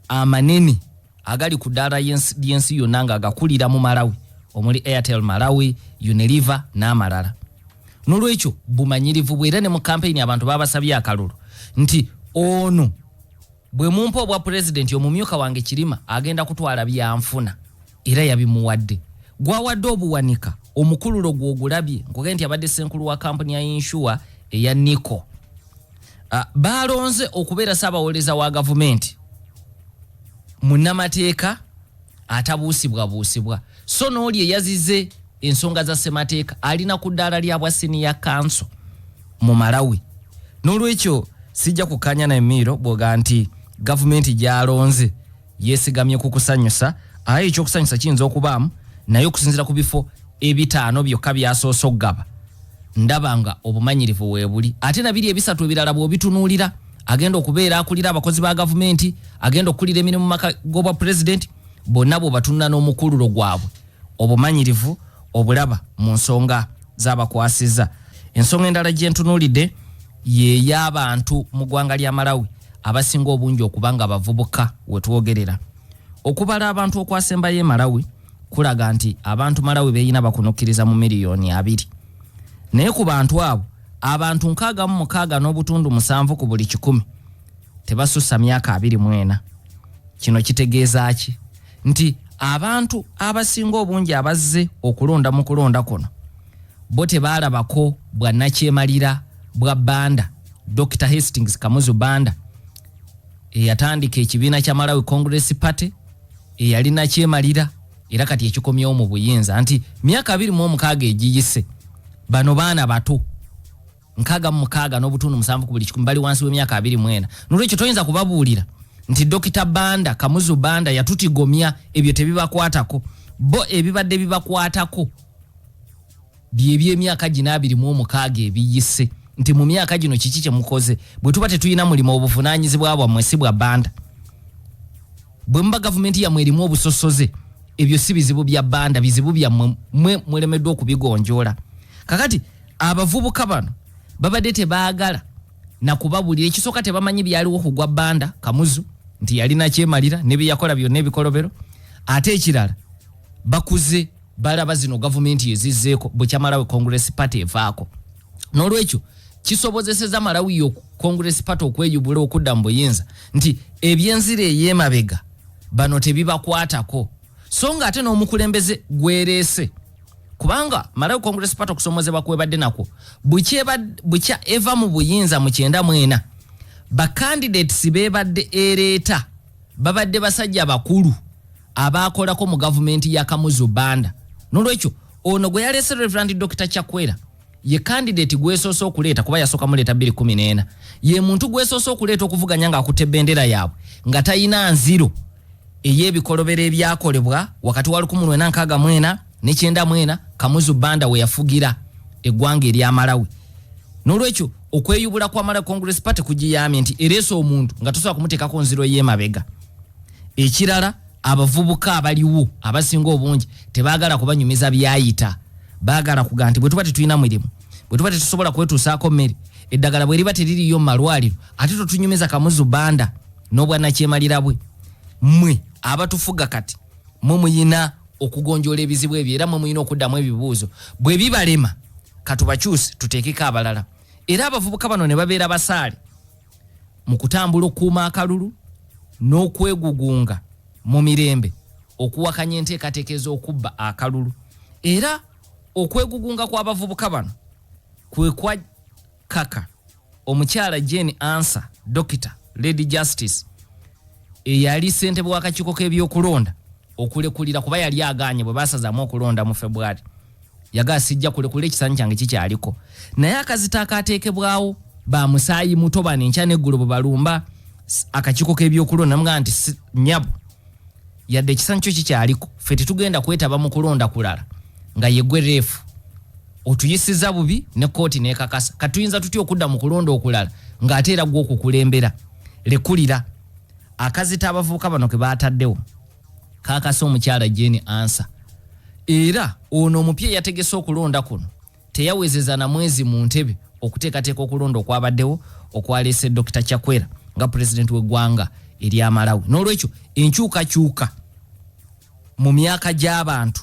amanene agali ku ddaala ly'ensi yonna nga agakulira mu Malawi, omuli Airtel Malawi, Unilever n'amalala. N'olwekyo bumanyirivu bwe, era ne mu kampeyini abantu babasabye akalulu nti ono bwe mumpa obwa pulezidenti, omumyuka wange Kirima agenda kutwala byanfuna, era yabimuwadde. Gwawadde obuwanika omukululo gwogulabye, nkugee nti abadde ssenkulu wa kampuni ya insure eya Nico. Balonze okubeera saabawolereza wa gavumenti munnamateeka atabuusibwabuusibwa, so n'oli eyazize ensonga za ssemateeka alina ku ddaala lya bwa senior counsel mu Malawi. N'olwekyo sijja kukkaanya na Emiiro bwoga nti gavumenti gy'alonze yeesigamye ku kusanyusa. Aye ekyokusanyusa kiyinza okubaamu, naye okusinziira ku bifo ebitaano byokka byasoose okugaba, ndaba nga obumanyirivu weebuli, ate nabiri ebisatu ebirala bw'obitunuulira Agenda okubeera akulira abakozi ba gavumenti, agenda okukulira emirimu mu maka g'obwa pulezidenti, bonna bwebatunula n'omukululo gwabwe, obumanyirivu obulaba mu nsonga z'abakwasizza. Ensonga endala gye ntunuulidde y'ey'abantu mu ggwanga lya Malawi abasinga obungi okuba nga bavubuka. Wetwogerera, okubala abantu okwasembayo e Malawi kulaga nti abantu Malawi beeyina bakunukkiriza mu 20 miliyoni, naye ku bantu abo, abantu 66.7 ku buli kikumi tebasussa myaka 24. Kino kitegeeza ki? Nti abantu abasinga obungi abazze okulonda mu kulonda kuno bo tebaalabako bwannakyemalira bwa Banda, Dr Hastings Kamuzu Banda, eyatandika ekibiina kya Malawi Congress Party, eyali nakyemalira era kati ekikomyewo mu buyinza. Nti myaka 26 egiyise, bano baana bato, 66.7 ku buli kikumi bali wansi w'emyaka 24. Nolwekyo toyinza kubabuulira nti Dokita Banda, Kamuzu Banda yatutigomya. Ebyo tebibakwatako bo. Ebibadde bibakwatako byebyemyaka gino 26 ebiyise, nti mu myaka gino kiki kyemukoze? Bwe tuba tetulina mulimu, obuvunaanyizibwa bwammwe, si bwa Banda. Bwe muba gavumenti yammwe erimu obusosoze, ebyo si bizibu bya Banda, bizibu byammwe, mwe mulemeddwa okubigonjoola. Kakati abavubuka bano babadde tebaagala nakubabulira. Ekisooka, tebamanyi byaliwo kugwa Banda Kamuzu, nti yalina kyemalira ne byeyakola byonna ebikolobero. Ate ekirala, bakuze balaba zino gavumenti ezizzeeko bwekya Malawi Congress Party evaako. N'olwekyo kisobozeseza Malawi yo Congress Party okweyubula okudda mu buyinza, nti ebyenzira ey'emabega bano tebibakwatako. So nga ate n'omukulembeze gwereese, kubanga Malawi Congress Party okusomozebwa kwebadde nakwo bukya eva mu buyinza mu 94, bacandidates bebadde ereeta babadde basajja bakulu abakolako mu gavumenti ya Kamuzu Banda. Nolwekyo ono gwe yaleese, Reverend Dr Chakwera, ye candidate gwesoose okuleeta, kuba yasooka muleeta 2014. Ye muntu gwesoose okuleeta okuvuganya ng'akutte ebendera yaabwe nga talina nziro ey'ebikolobero ebyakolebwa wakati wa 1964 ne 94, Kamuzu Banda we yafugira eggwanga erya Malawi. N'olwekyo okweyubula kwa Malawi Congress Party kugiyambye nti ereese omuntu nga tosobola kumuteekako nziro y'emabega. Ekirala, abavubuka abaliwo abasinga obungi tebaagala kubanyumiza byayita. Baagala kugaa nti bwe tuba tetulina mirimu, bwe tuba tetusobola kwetuusaako mmere, eddagala bwe liba teririyo mu malwaliro, ate totunyumiza Kamuzu Banda n'obwannakyemalira bwe. Mmwe abatufuga kati, mwe muyina okugonjoola ebizibu ebyo, era mwe muyina okuddamu ebibuuzo. Bwe bibalema, katubakyuse tuteekeko abalala. Era abavubuka bano ne babeera basaale mu kutambula okukuuma akalulu n'okwegugunga mu mirembe okuwakanya enteekateeka ez'okubba akalulu. Era okwegugunga kw'abavubuka bano kwe kwa kaka omukyala Jane Ansah, Dokita Lady Justice, eyali ssentebe w'akakiiko k'ebyokulonda, okulekulira, kuba yali agaanye. Bwe basazaamu okulonda mu February, yagaa, "Sijja kulekula, ekisanyi kyange kikyaliko." Naye akazito akateekebwawo bamusaayi muto bano, enkya neggulo bwe balumba akakiiko k'ebyokulonda, namugaa nti, "Nyabo, yadde ekisanyi kyo kikyaliko, ffe tetugenda kwetaba mu kulonda kulala nga yegwe reefu. Otuyisiza bubi ne kooti nekakasa. Katuyinza tutya okudda mu kulonda okulala ng'ate era gwe okukulembera? Lekulira." Akazito abavubuka bano ke baataddewo kakasa omukyala Jane Ansah. Era ono omupya yategese okulonda kuno teyawezeza na mwezi mu ntebe okuteekateeka okulonda okwabaddewo okwaleese Dr Chakwera nga pulezidenti w'eggwanga erya Malawi. N'olwekyo enkyukakyuka mu myaka gy'abantu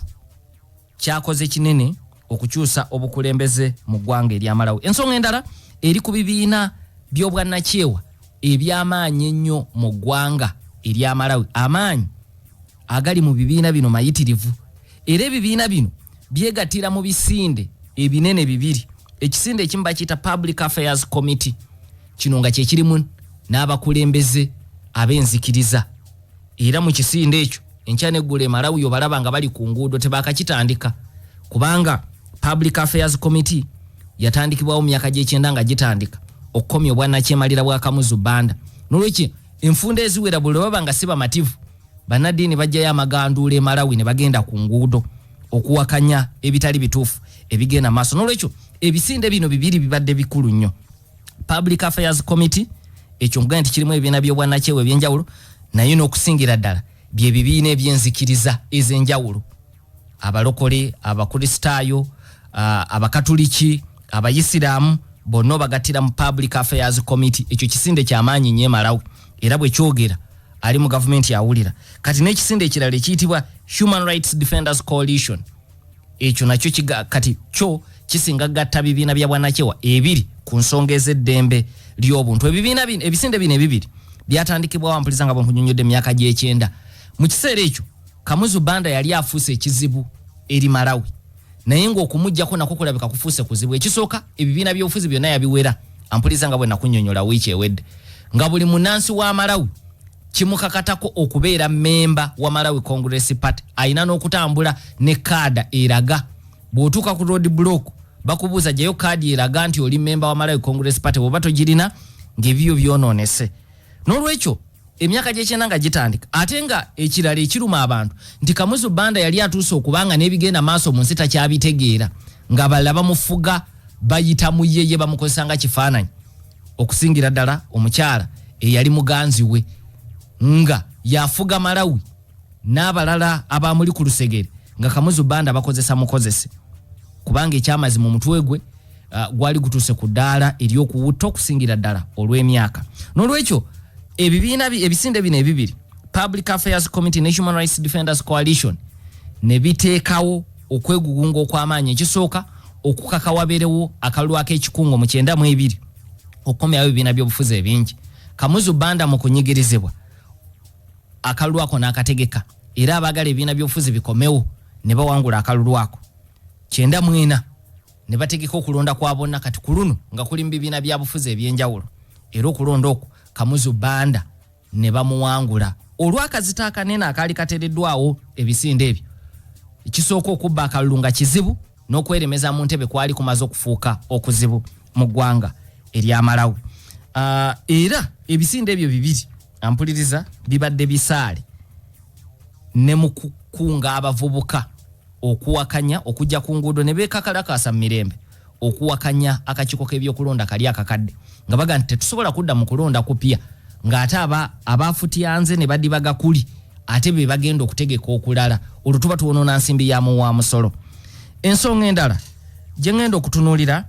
kyakoze kinene okukyusa obukulembeze mu ggwanga erya Malawi. Ensonga endala eri ku bibiina by'obwannakyewa eby'amaanyi ennyo mu ggwanga erya Malawi. Amaanyi agali mu bibiina bino mayitirivu, era ebibiina bino byegattira mu bisinde ebinene bibiri. Ekisinde ekimu bakiyita Public Affairs Committee, kino nga kyekirimu n'abakulembeze ab'enzikiriza. Era mu kisinde ekyo, enkya neggula e Malawi obalaba nga bali ku nguudo. Tebakakitandika, kubanga Public Affairs Committee yatandikibwawo mu myaka gy'ekyenda nga gitandika okukomya obwannakyemalira bwa Kamuzu Banda. Nolwekyo enfunda eziwera, buli lwe baba nga si bamativu, bannaddiini bajjayo amaganduula e Malawi ne bagenda ku nguudo okuwakanya ebitali bituufu ebigenda maaso. Nolwekyo ebisinde bino bibiri bibadde bikulu nnyo, Public Affairs Committee Ekyo nkugambye nti kirimu ebibiina by'obwannakyewa ebyenjawulo, naye n'okusingira ddala bye bibiina eby'enzikiriza ez'enjawulo, abalokole, abakristaayo, abakatuliki, abayisiraamu, bonna obagattira mu Public Affairs Committee. Ekyo kisinde kyamaanyi nnyo e Malawi, era bwe kyogera ali mu gavumenti awulira. Kati n'ekisinde ekirala ekiyitibwa Human Rights Defenders Coalition, ekyo nakyo kati kyo kisinga gatta bibiina bya bwannakyewa ebiri ku nsonga ez'eddembe ly'obuntu. Ebibiina bino, ebisinde bino ebibiri byatandikibwawo, ampuliza, nga bwenkunyonyodde, emyaka gy'ekyenda. Mu kiseera ekyo Kamuzu Banda yali afuuse ekizibu eri Malawi, naye ng'okumugjako nakwo kulabika kufuuse kuzibu. Ekisooka, ebibiina by'obufuzi byonna yabiwera, ampuliza, nga bwe nakunyonyola wiiki ewedde, nga buli munansi wa Malawi kimukakatako okubeera memba wa Malawi Congress Party. Ayina n'okutambula ne kaada eraga. Bw'otuuka ku road block bakubuuza, "Gyayo kaadi eraga nti oli memba wa Malawi Congress Party." Bw'oba togirina, ng'ebibyo byonoonese. N'olwekyo emyaka gy'ekyenda nga gitandika, ate nga ekirala ekiruma abantu nti Kamuzu Banda yali atuuse okubanga n'ebigenda maaso mu nsi takyabitegeera, nga balala bamufuga bayita mu ye, ye bamukozesa nga kifaananyi, okusingira ddala omukyala eyali muganzi we nga yafuga Malawi n'abalala abamuli ku lusegere, nga Kamuzu Banda bakozesa mukozese, kubanga ekyamazima omutwe gwe gwali gutuuse ku ddaala ery'okuwutta, okusingira ddala olw'emyaka. N'olwekyo ebibiina ebisinde bino ebibiri, Public Affairs Committee ne Human Rights Defenders Coalition, ne biteekawo okwegugunga okw'amaanyi. Ekisooka, okukaka wabeerewo akalulu ak'ekikungo mu 92 okukomyawo ebibiina by'obufuzi ebingi. Kamuzu Banda mu kunyigirizibwa akalulu ako n'akategeka, era abaagala ebibiina by'obufuzi bikomewo ne bawangula akalulu ako. 94 ne bategeka okulonda kwa bonna, kati ku luno nga kuli mu bibiina bya bufuzi ebyenjawulo, era okulonda okwo Kamuzu Banda ne bamuwangula olw'akazito akanene akaali kateereddwawo ebisinde ebyo. Ekisooka, okubba akalulu nga kizibu, n'okweremeza mu ntebe kwali kumaze okufuuka okuzibu mu ggwanga erya Malawi. Era ebisinde ebyo bibiri, ampuliriza, bibadde bisaale ne mu kukunga abavubuka okuwakanya okujja ku nguudo ne beekakalakasa mu mirembe okuwakanya akakiiko k'ebyokulonda kali akakadde, nga baga nti tetusobola kudda mu kulonda kupya ng'ate abafutyanze ne badibaga kuli ate be bagenda okutegeka okulala, olwo tuba tuwonoona nsimbi ya muwa musolo. Ensonga endala gye ŋŋenda okutunuulira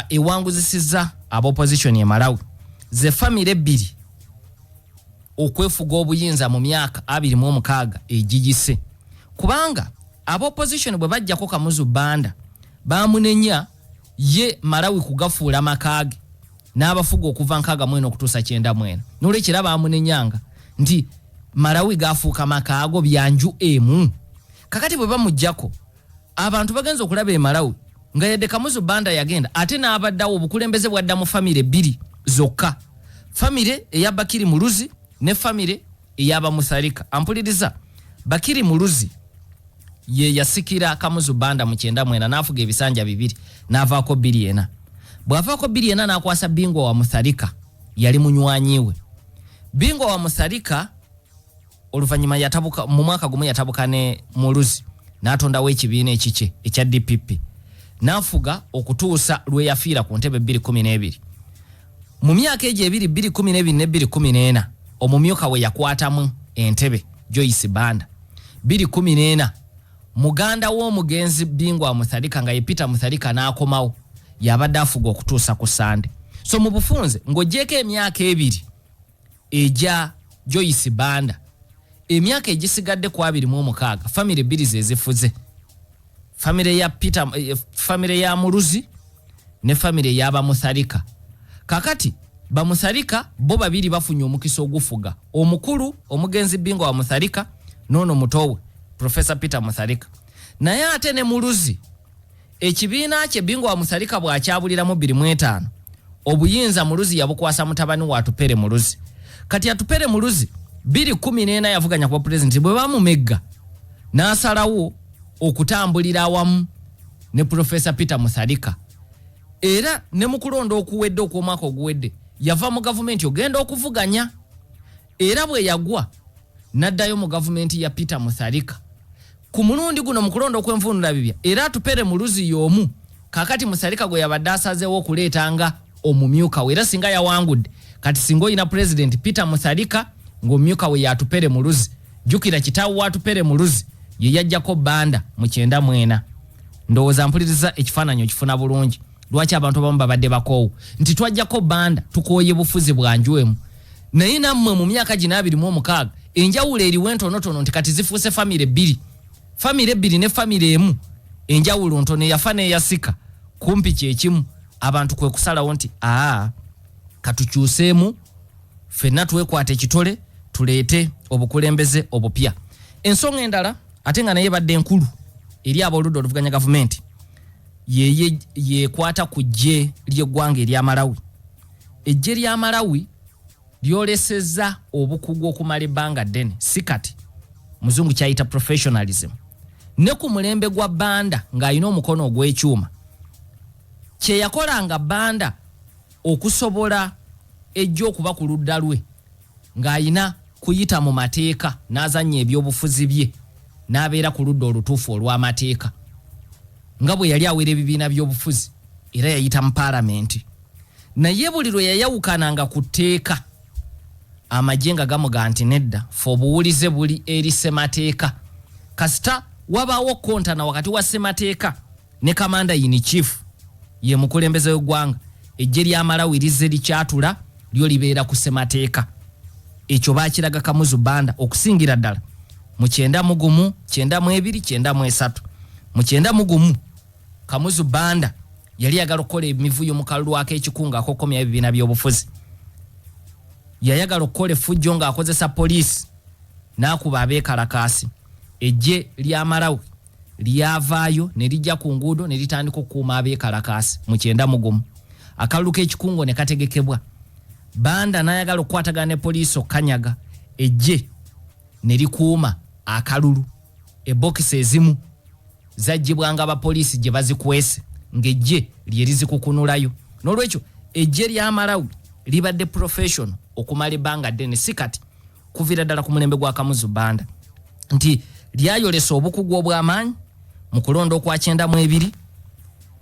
ewanguzisizza ab'opposition e Malawi ze famire ebbiri okwefuga obuyinza mu myaka 26 egiyise, kubanga ab'opposition bwe bajjako Kamuzu Banda bamunenya ye Malawi kugafuula maka ge n'abafuga okuva 64 okutuusa 94. Nolwekyo era bamunenyanga nti Malawi gafuuka makaago byanju emu. Kakati bwe bamugjako, abantu bagenza okulaba e Malawi nga yadde Kamuzu Banda yagenda, ate n'abaddawo obukulembeze bwadda mu famire bbiri zokka, famire eya Bakiri Muluzi ne famire ey'Abamusarika. Ampuliriza, Bakiri Muluzi ye yasikira Kamuzu Banda mu 94 n'afuga ebisanja bibiri n'avaako 24. Bw'avaako 24 n'akwasa Bingwa wa Musarika, yali munywanyi we. Bingwa wa Musarika oluvannyuma yatabuka, mu mwaka gumu yatabuka ne Muluzi n'atondawo ekibiina ekikye ekya DPP n'afuga okutuusa lwe yafiira ku ntebe 2012. Mu myaka egyo ebiri, 2012 ne 2014, omumyuka we yakwatamu entebe, Joyce Banda. 2014 muganda w'omugenzi Bingwa Mutharika nga ye Peter Mutharika n'akomawo, yabadde afuga okutuusa ku Sande. So mu bufunze, ng'ogyeko emyaka ebiri egya Joyce Banda, emyaka egisigadde ku 26 famire bbiri ze zifuze, famire ya Peter, famire ya Muluzi ne famire ey'Abamutharika. Kakati Bamutharika bo babiri bafunye omukisa ogufuga, omukulu omugenzi Bingwa wa Mutharika n'ono mutowe Professor Peter Mutharika. Naye ate ne Muluzi ekibiina kye Bingwa wa Mutharika bw'akyabuliramu 2005, obuyinza Muluzi yabukwasa mutabani wa Atupere Muluzi. Kati Atupere Muluzi 2014 yavuganya kuba pulezidenti, bwe bamumegga n'asalawo okutambulira awamu ne Profesa Peter Mutharika, era ne mu kulonda okuwedde okw'omwaka oguwedde yava mu gavumenti ogenda okuvuganya, era bwe yagwa n'addayo mu gavumenti ya Peter Mutharika. Ku mulundi guno mu kulonda okw'envunula bibya, era Atupere Muluzi y'omu kakati Mutharika gwe yabadde asazeewo okuleeta nga omumyuka we, era singa yawangudde Kati singa olina Pulezidenti Peter Mutharika ng'omumyuka we y'Atupele Muluzi, jjukira kitaawe wa Atupele Muluzi ye yajjako Banda mu 94. Ndowooza mpuliriza ekifaananyi okifuna bulungi lwaki abantu abamu babadde bakoowu nti twajjako Banda, tukooye bufuzi bwa nju emu. Naye nammwe mu myaka gino 26 enjawulo eriwo entonotono nti kati zifuuse famire bbiri, famire ebbiri ne famire emu enjawulo ntono, eyafa n'eyasika kumpi kyekimu. Abantu kwe kusalawo nti aa, katukyuseemu ffenna, twekwata ekitole, tuleete obukulembeze obupya. Ensonga endala ate nga naye badde enkulu eri abooludda oluvuganya gavumenti yeye yekwata ku ggye ly'eggwanga erya Malawi. Eggye lya Malawi lyolesezza obukugu okumala ebbanga ddene, si kati, muzungu kyayita professionalism. Ne ku mulembe gwa Banda ng'alina omukono ogw'ekyuma, kyeyakolanga Banda okusobola ejja okuba ku ludda lwe ng'alina kuyita mu mateeka n'azannya ebyobufuzi bye n'abeera ku ludda olutuufu olw'amateeka, nga bwe yali awera ebibiina by'obufuzi era yayita mu paalamenti. Naye buli lwe yayawukananga ku tteeka, amagye nga gamuga nti nedda, fe obuwulize buli eri ssemateeka. Kasita wabaawo kontana wakati wa ssemateeka ne commander in chief, ye mukulembeze w'eggwanga, ejje lya Malawi lizze likyatula lyo libeera ku ssemateeka. Ekyo bakiraga Kamuzu Banda okusingira ddala mu 91, 92, 93. Mu 91 Kamuzu Banda yali yagala okukola emivuyo mu kalulu ak'ekikungo ak'okukomyawo ebibiina by'obufuzi. Yayagala okukola effujjo ng'akozesa poliisi n'akuba abeekalakaasi. Ejje lya Malawi lyavaayo ne lijja ku nguudo ne litandika okukuuma abeekalakaasi. Mu 91 akalulu k'ekikungo ne kategekebwa, Banda n'ayagala okukwatagana ne poliisi okkanyaga ejje ne likuuma akalulu. Ebokisi ezimu zaggyibwanga abapoliisi gye bazikwese ng'ejje lye lizikukunulayo. N'olwekyo ejje lya Malawi libadde professional okumala ebbanga ddene, si kati, kuviira ddala ku mulembe gwa Kamuzu Banda, nti lyayolesa obukugu obw'amaanyi mu kulonda okwa 92,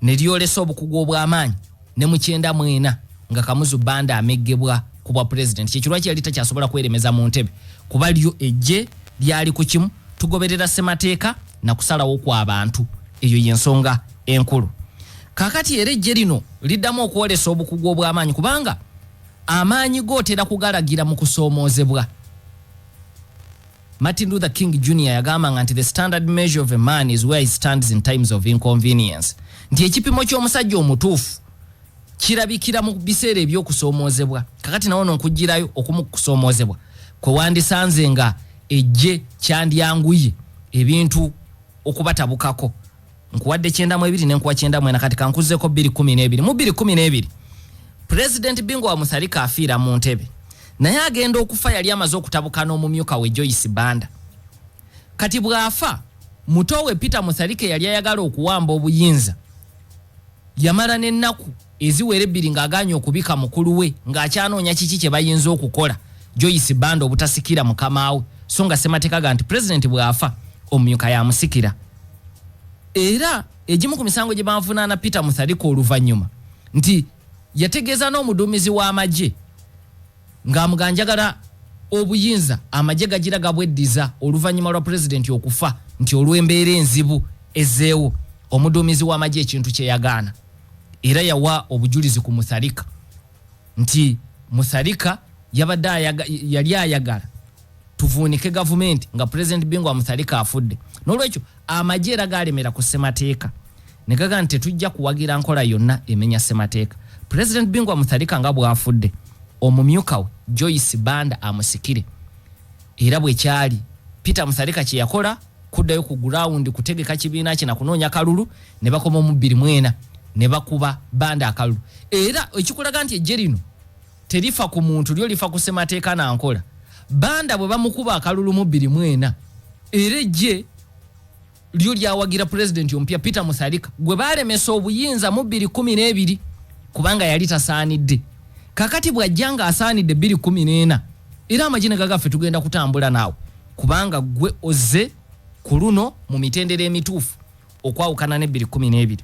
ne lyolesa obukugu obw'amaanyi ne mu 94 nga Kamuzu Banda ameggebwa ku bwa pulezidenti. Kyekirwaki yali takyasobola kweremeza mu ntebe, kuba lyo ejje lyali ku kimu, tugoberera ssemateeka na kusalawo kw'abantu. Eyo y'ensonga enkulu. Kaakati era ejje lino liddamu okwolesa obukugu obw'amaanyi, kubanga amaanyi go otera kugalagira mu kusoomoozebwa. Martin Luther King Jr yagambanga nti the standard measure of a man is where he stands in times of inconvenience, nti ekipimo ky'omusajja omutuufu kirabikira mu biseera ebyokusoomoozebwa. Kakati nawo nonkugirayo okumu kukusoomoozebwa kwe wandisanze nga ejje kyandyanguye ebintu okubatabukako. Nkuwadde 92 nenkuwa 94, kati kankuzeeko 212. Mu 212 Pulezidenti Bingu wa Mutharika afiira mu ntebe, naye agenda okufa yali amaze okutabuka n'omumyuka we Joyce Banda. Kati bw'afa, muto we Peter Mutharika yali ayagala okuwamba obuyinza. Yamala n'ennaku eziwera 2 ng'agaanye okubika mukulu we, ng'akyanoonya kiki kye bayinza okukola Joyce Banda obutasikira mukamaawe, so nga ssemateeka ga nti pulezidenti bw'afa omumyuka yamusikira. Era egimu ku misango gye banvunaana Peter Mutharika oluvannyuma nti yategeeza n'omuduumizi w'amagye ng'amuga njagala obuyinza amagye gagira gabweddiza oluvannyuma lwa pulezidenti okufa, nti olw'embeera enzibu ezzeewo. Omuduumizi w'amagye ekintu kye yagaana, era yawa obujulizi ku Mutharika nti Mutharika yabadde yali ayagala tuvuunike gavumenti nga Pulezidenti Bingu wa Mutharika afudde. N'olwekyo amagye era galemera ku ssemateeka ne gaga nti tetujja kuwagira nkola yonna emenya ssemateeka. Pulezidenti Bingu wa Mutharika nga bw'afudde, omumyuka we Joyce Banda amusikire. Era bwe kyali, Peter Mutharika kye yakola kuddayo ku gurawundi kutegeka kibiina kye na kunoonya kalulu, ne bakoma mu 24 ne bakuba Banda akalulu. Era ekikulaga nti ejje lino terifa ku muntu, lyo lifa ku ssemateeka na nkola, Banda bwe bamukuba akalulu mu 24, era ejje lyo lyawagira pulezidenti omupya Peter Mutharika gwe baalemesa obuyinza mu 2012 kubanga yali tasaanidde. Kakati bw'ajja ng'asaanidde 2014, era amagye ne gagaffe tugenda kutambula naawe kubanga gwe ozze ku luno mu mitendera emituufu okwawukana ne 2012.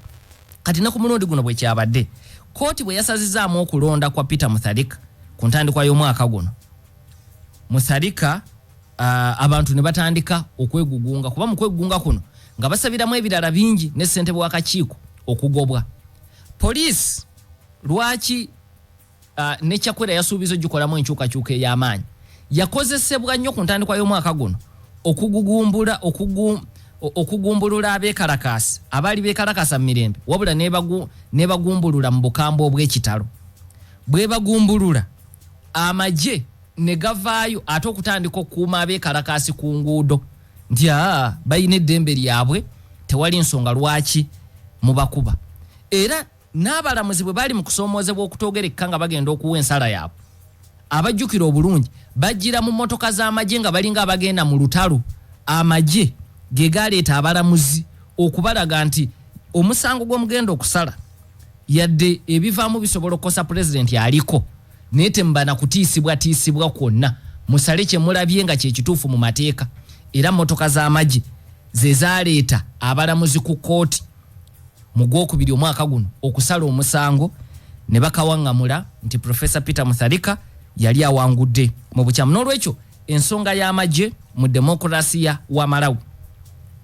Kati ne ku mulundi guno bwe kyabadde, kkooti bwe yasazizaamu okulonda kwa Peter Mutharika Ku ntandikwa y'omwaka guno Mutharika, abantu ne batandika okwegugunga, kuba mu kwegugunga kuno nga basabiramu ebirala bingi ne ssentebe w'akakiiko okugobwa. Poliisi lwaki ne Chakwera yasuubiza ogikolamu enkyukakyuka ey'amaanyi, yakozesebwa nnyo ku ntandikwa y'omwaka guno okugugumbula okugumbulula abeekalakaasi abaali beekalakasa mu mirembe, wabula nebagumbulula mu bukambwe obw'ekitalo. Bwebagumbulula, amagye ne gavaayo ate okutandika okukuuma abeekalakaasi ku nguudo nti aa, balina eddembe lyabwe, tewali nsonga lwaki mubakuba. Era n'abalamuzi bwe bali mu kusoomoozebwa okutoogerekka nga bagenda okuwa ensala yaabwe, abajjukira obulungi, bajjira mu mmotoka z'amagye nga balinga abagenda mu lutalo. Amagye ge galeeta abalamuzi okubalaga nti omusango gw'omugenda okusala, yadde ebivaamu bisobola okukosa pulezidenti aliko, naye temubana kutiisibwatiisibwa kwonna, musale kye mulabye nga kyekituufu mu mateeka. Era mmotoka z'amagye ze zaleeta abalamuzi ku kkooti mu gwokubiri omwaka guno okusala omusango, ne bakawaŋŋamula nti Profesa Peter Mutharika yali awangudde mu bukyamu. N'olwekyo ensonga y'amagye mu demokurasiya wa Malawi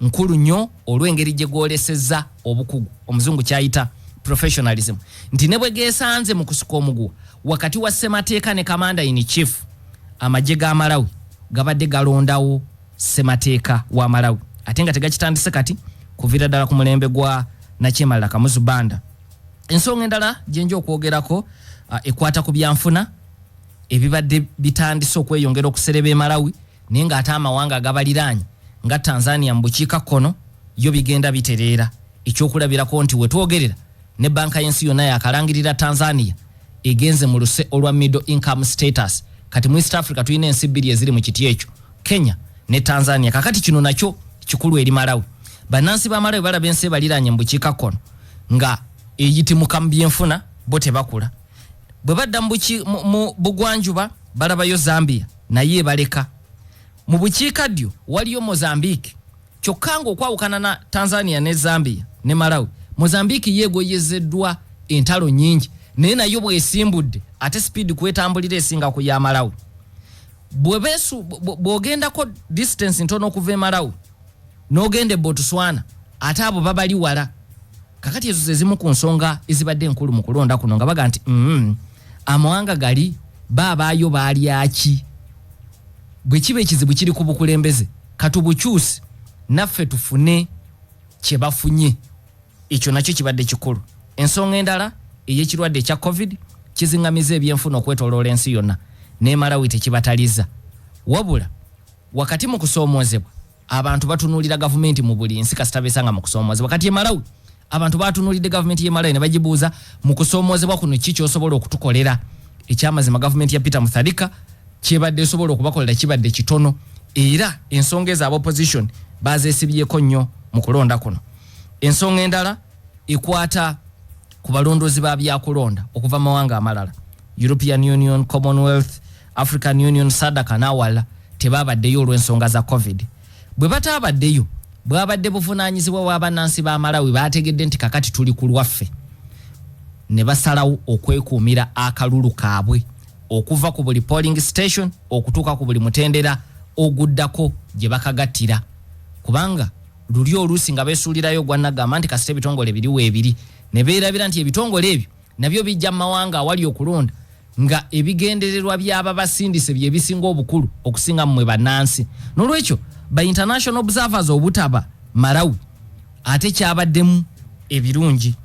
nkulu nnyo olw'engeri gye gwolesezza obukugu, omuzungu kyayita professionalism, nti ne bwe geesanze mu kusika omuguwa wakati wa ssemateeka ne commander in chief, amagye ga Malawi gabadde galondawo ssemateeka wa Malawi, ate nga tegakitandise kati, kuviira ddala ku mulembe gwa Nakyemalira Kamuzu Banda. Ensonga endala gyenja okwogerako ekwata ku byanfuna ebibadde bitandise okweyongera okusereba e Malawi, naye ng'ate amawanga agabaliraanye nga Tanzania mu bukiika kkono yo bigenda bitereera. Ekyokulabirako nti wetwogerera ne banka y'ensi yonna yakalangirira Tanzania egenze mu luse olwa middle income status. Kati mu East Africa tulina ensi bbiri eziri mu kiti ekyo, Kenya ne Tanzania. Kakati kino nakyo kikulu eri Malawi. Bannansi ba Malawi balaba ensi ebaliraanye mu bukiika kkono nga eyitimuka mu byenfuna, bo tebakula. Bwe badda mu bugwanjuba balabayo Zambia, naye ebaleka. Mu bukiikaddyo waliyo Mozambique, kyokka ng'okwawukana na Tanzania ne Zambia ne Malawi, Mozambique yeegoyezeddwa entalo nnyingi, naye nayo bwesimbudde ate sipiidi kwetambulira esinga ku ya Malawi. Bw'ogendako distance ntono okuva e Malawi n'ogenda e Botswana, ate abo babali wala. Kakati ezo ze zimu ku nsonga ezibadde enkulu mu kulonda kuno, nga baga nti amawanga gali baabaayo baalyaki? Bwe kiba ekizibu kiri ku bukulembeze, katubukyuse naffe tufune kye bafunye. Ekyo nakyo kibadde kikulu. Ensonga endala ey'ekirwadde ekya COVID kiziŋŋamiza ebyenfuna okwetoloola ensi yonna, ne Malawi tekibataliza. Wabula wakati mu kusoomoozebwa, abantu batunuulira gavumenti mu buli nsi kasita beesanga mu kusoomoozebwa. Kati e Malawi abantu batunuulidde gavumenti y'e Malawi ne bagibuuza, mu kusoomoozebwa kuno ki kyosobola okutukolera? Ekyamazima, gavumenti ya Peter Mutharika kyebadde esobola okubakolera kibadde kitono, era ensonga ezo aba opposition bazeesibyeko nnyo mu kulonda kuno. Ensonga endala ekwata ku balondoozi ba byakulonda okuva mu mawanga amalala, European Union, Commonwealth, African Union, SADC n'awalala, tebabaddeyo olw'ensonga za COVID. Bwe bataabaddeyo, bwabadde buvunaanyizibwa bwa bannansi ba Malawi. Baategedde nti kakati tuli ku lwaffe, ne basalawo okwekuumira akalulu kaabwe okuva ku buli polling station okutuuka ku buli mutendera oguddako gye bakagattira, kubanga luli oluusi nga beesuulirayo ogwannagamba nti kasita ebitongole biriwo ebiri, ne beerabira nti ebitongole ebyo nabyo bijja mu mawanga awali okulonda nga ebigendererwa by'ababasindise bye bisinga obukulu okusinga mmwe bannansi. N'olwekyo ba international observers obutaba Malawi ate kyabaddemu ebirungi.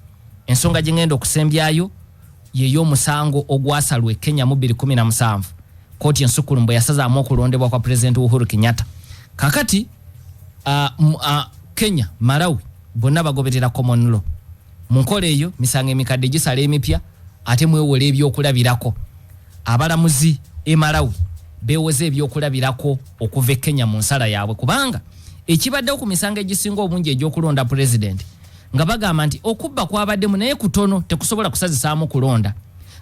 Ensonga gye ngenda okusembyayo yey'omusango ogwasalwa e Kenya mu 2017, kooti ensukkulumu bwe yasazaamu okulondebwa kwa Pulezidenti Uhuru Kenyatta. Kakati Kenya, Malawi bonna bagoberera common law. Mu nkola eyo, misango emikadde gisala emipya, ate mwewola ebyokulabirako. Abalamuzi e Malawi beewoze ebyokulabirako okuva e Kenya mu nsala yaabwe, kubanga ekibaddewo ku misango egisinga obungi egy'okulonda pulezidenti nga bagamba nti okubba kwabaddemu naye kutono, tekusobola kusazisaamu kulonda.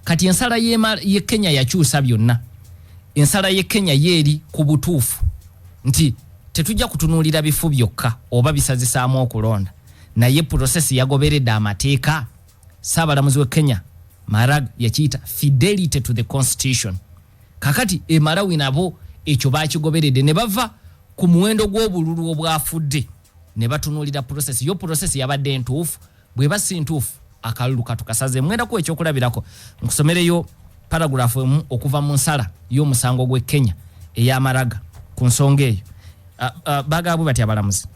Kati ensala ye Kenya yakyusa byonna. Ensala ye Kenya yeeri ku butuufu nti tetujja kutunuulira bifu byokka oba bisazisaamu okulonda, naye process yagoberedde amateeka. Ssaabalamuzi we Kenya Maraga yakiyita fidelity to the constitution. Kakati e Malawi nabo ekyo bakigoberedde ne bava ku muwendo gw'obululu obwafudde ne batunuulira process yo. Process yabadde entuufu? Bweba si ntuufu, akalulu katukasaze. Mwenda kuwa ekyokulabirako, nkusomereyo paragraph emu okuva mu nsala y'omusango gw'e Kenya ey'Amaraga ku nsonga eyo. Bagabwe bati abalamuzi: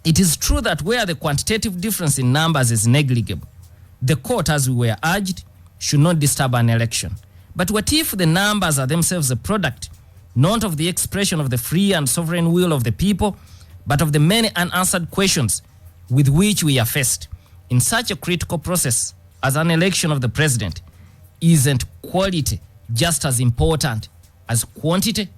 "It is true that where the quantitative difference in numbers is negligible, the court, as we were urged, should not disturb an election. But what if the numbers are themselves a product not of the expression of the free and sovereign will of the people, but of the many unanswered questions with which we are faced? In such a critical process as an election of the president, isn't quality just as important as quantity?"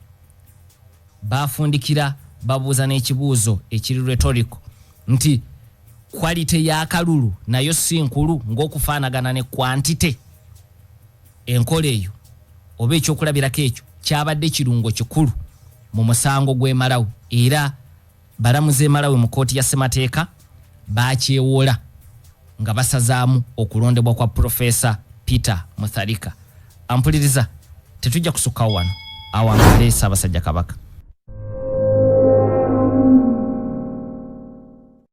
Bafundikira babuuza n'ekibuuzo ekiri rhetorical nti quality y'akalulu nayo si nkulu ng'okufaanagana ne quantity? Enkola eyo oba ekyokulabirako ekyo kyabadde kirungo kikulu mu musango gw'e Malawi, era balamuzi e Malawi mu kooti ya ssemateeka bakyewola nga basazaamu okulondebwa kwa Profesa Peter Mutharika. Ampuliriza, tetujja kusukkawo wano. Awangale Ssaabasajja Kabaka.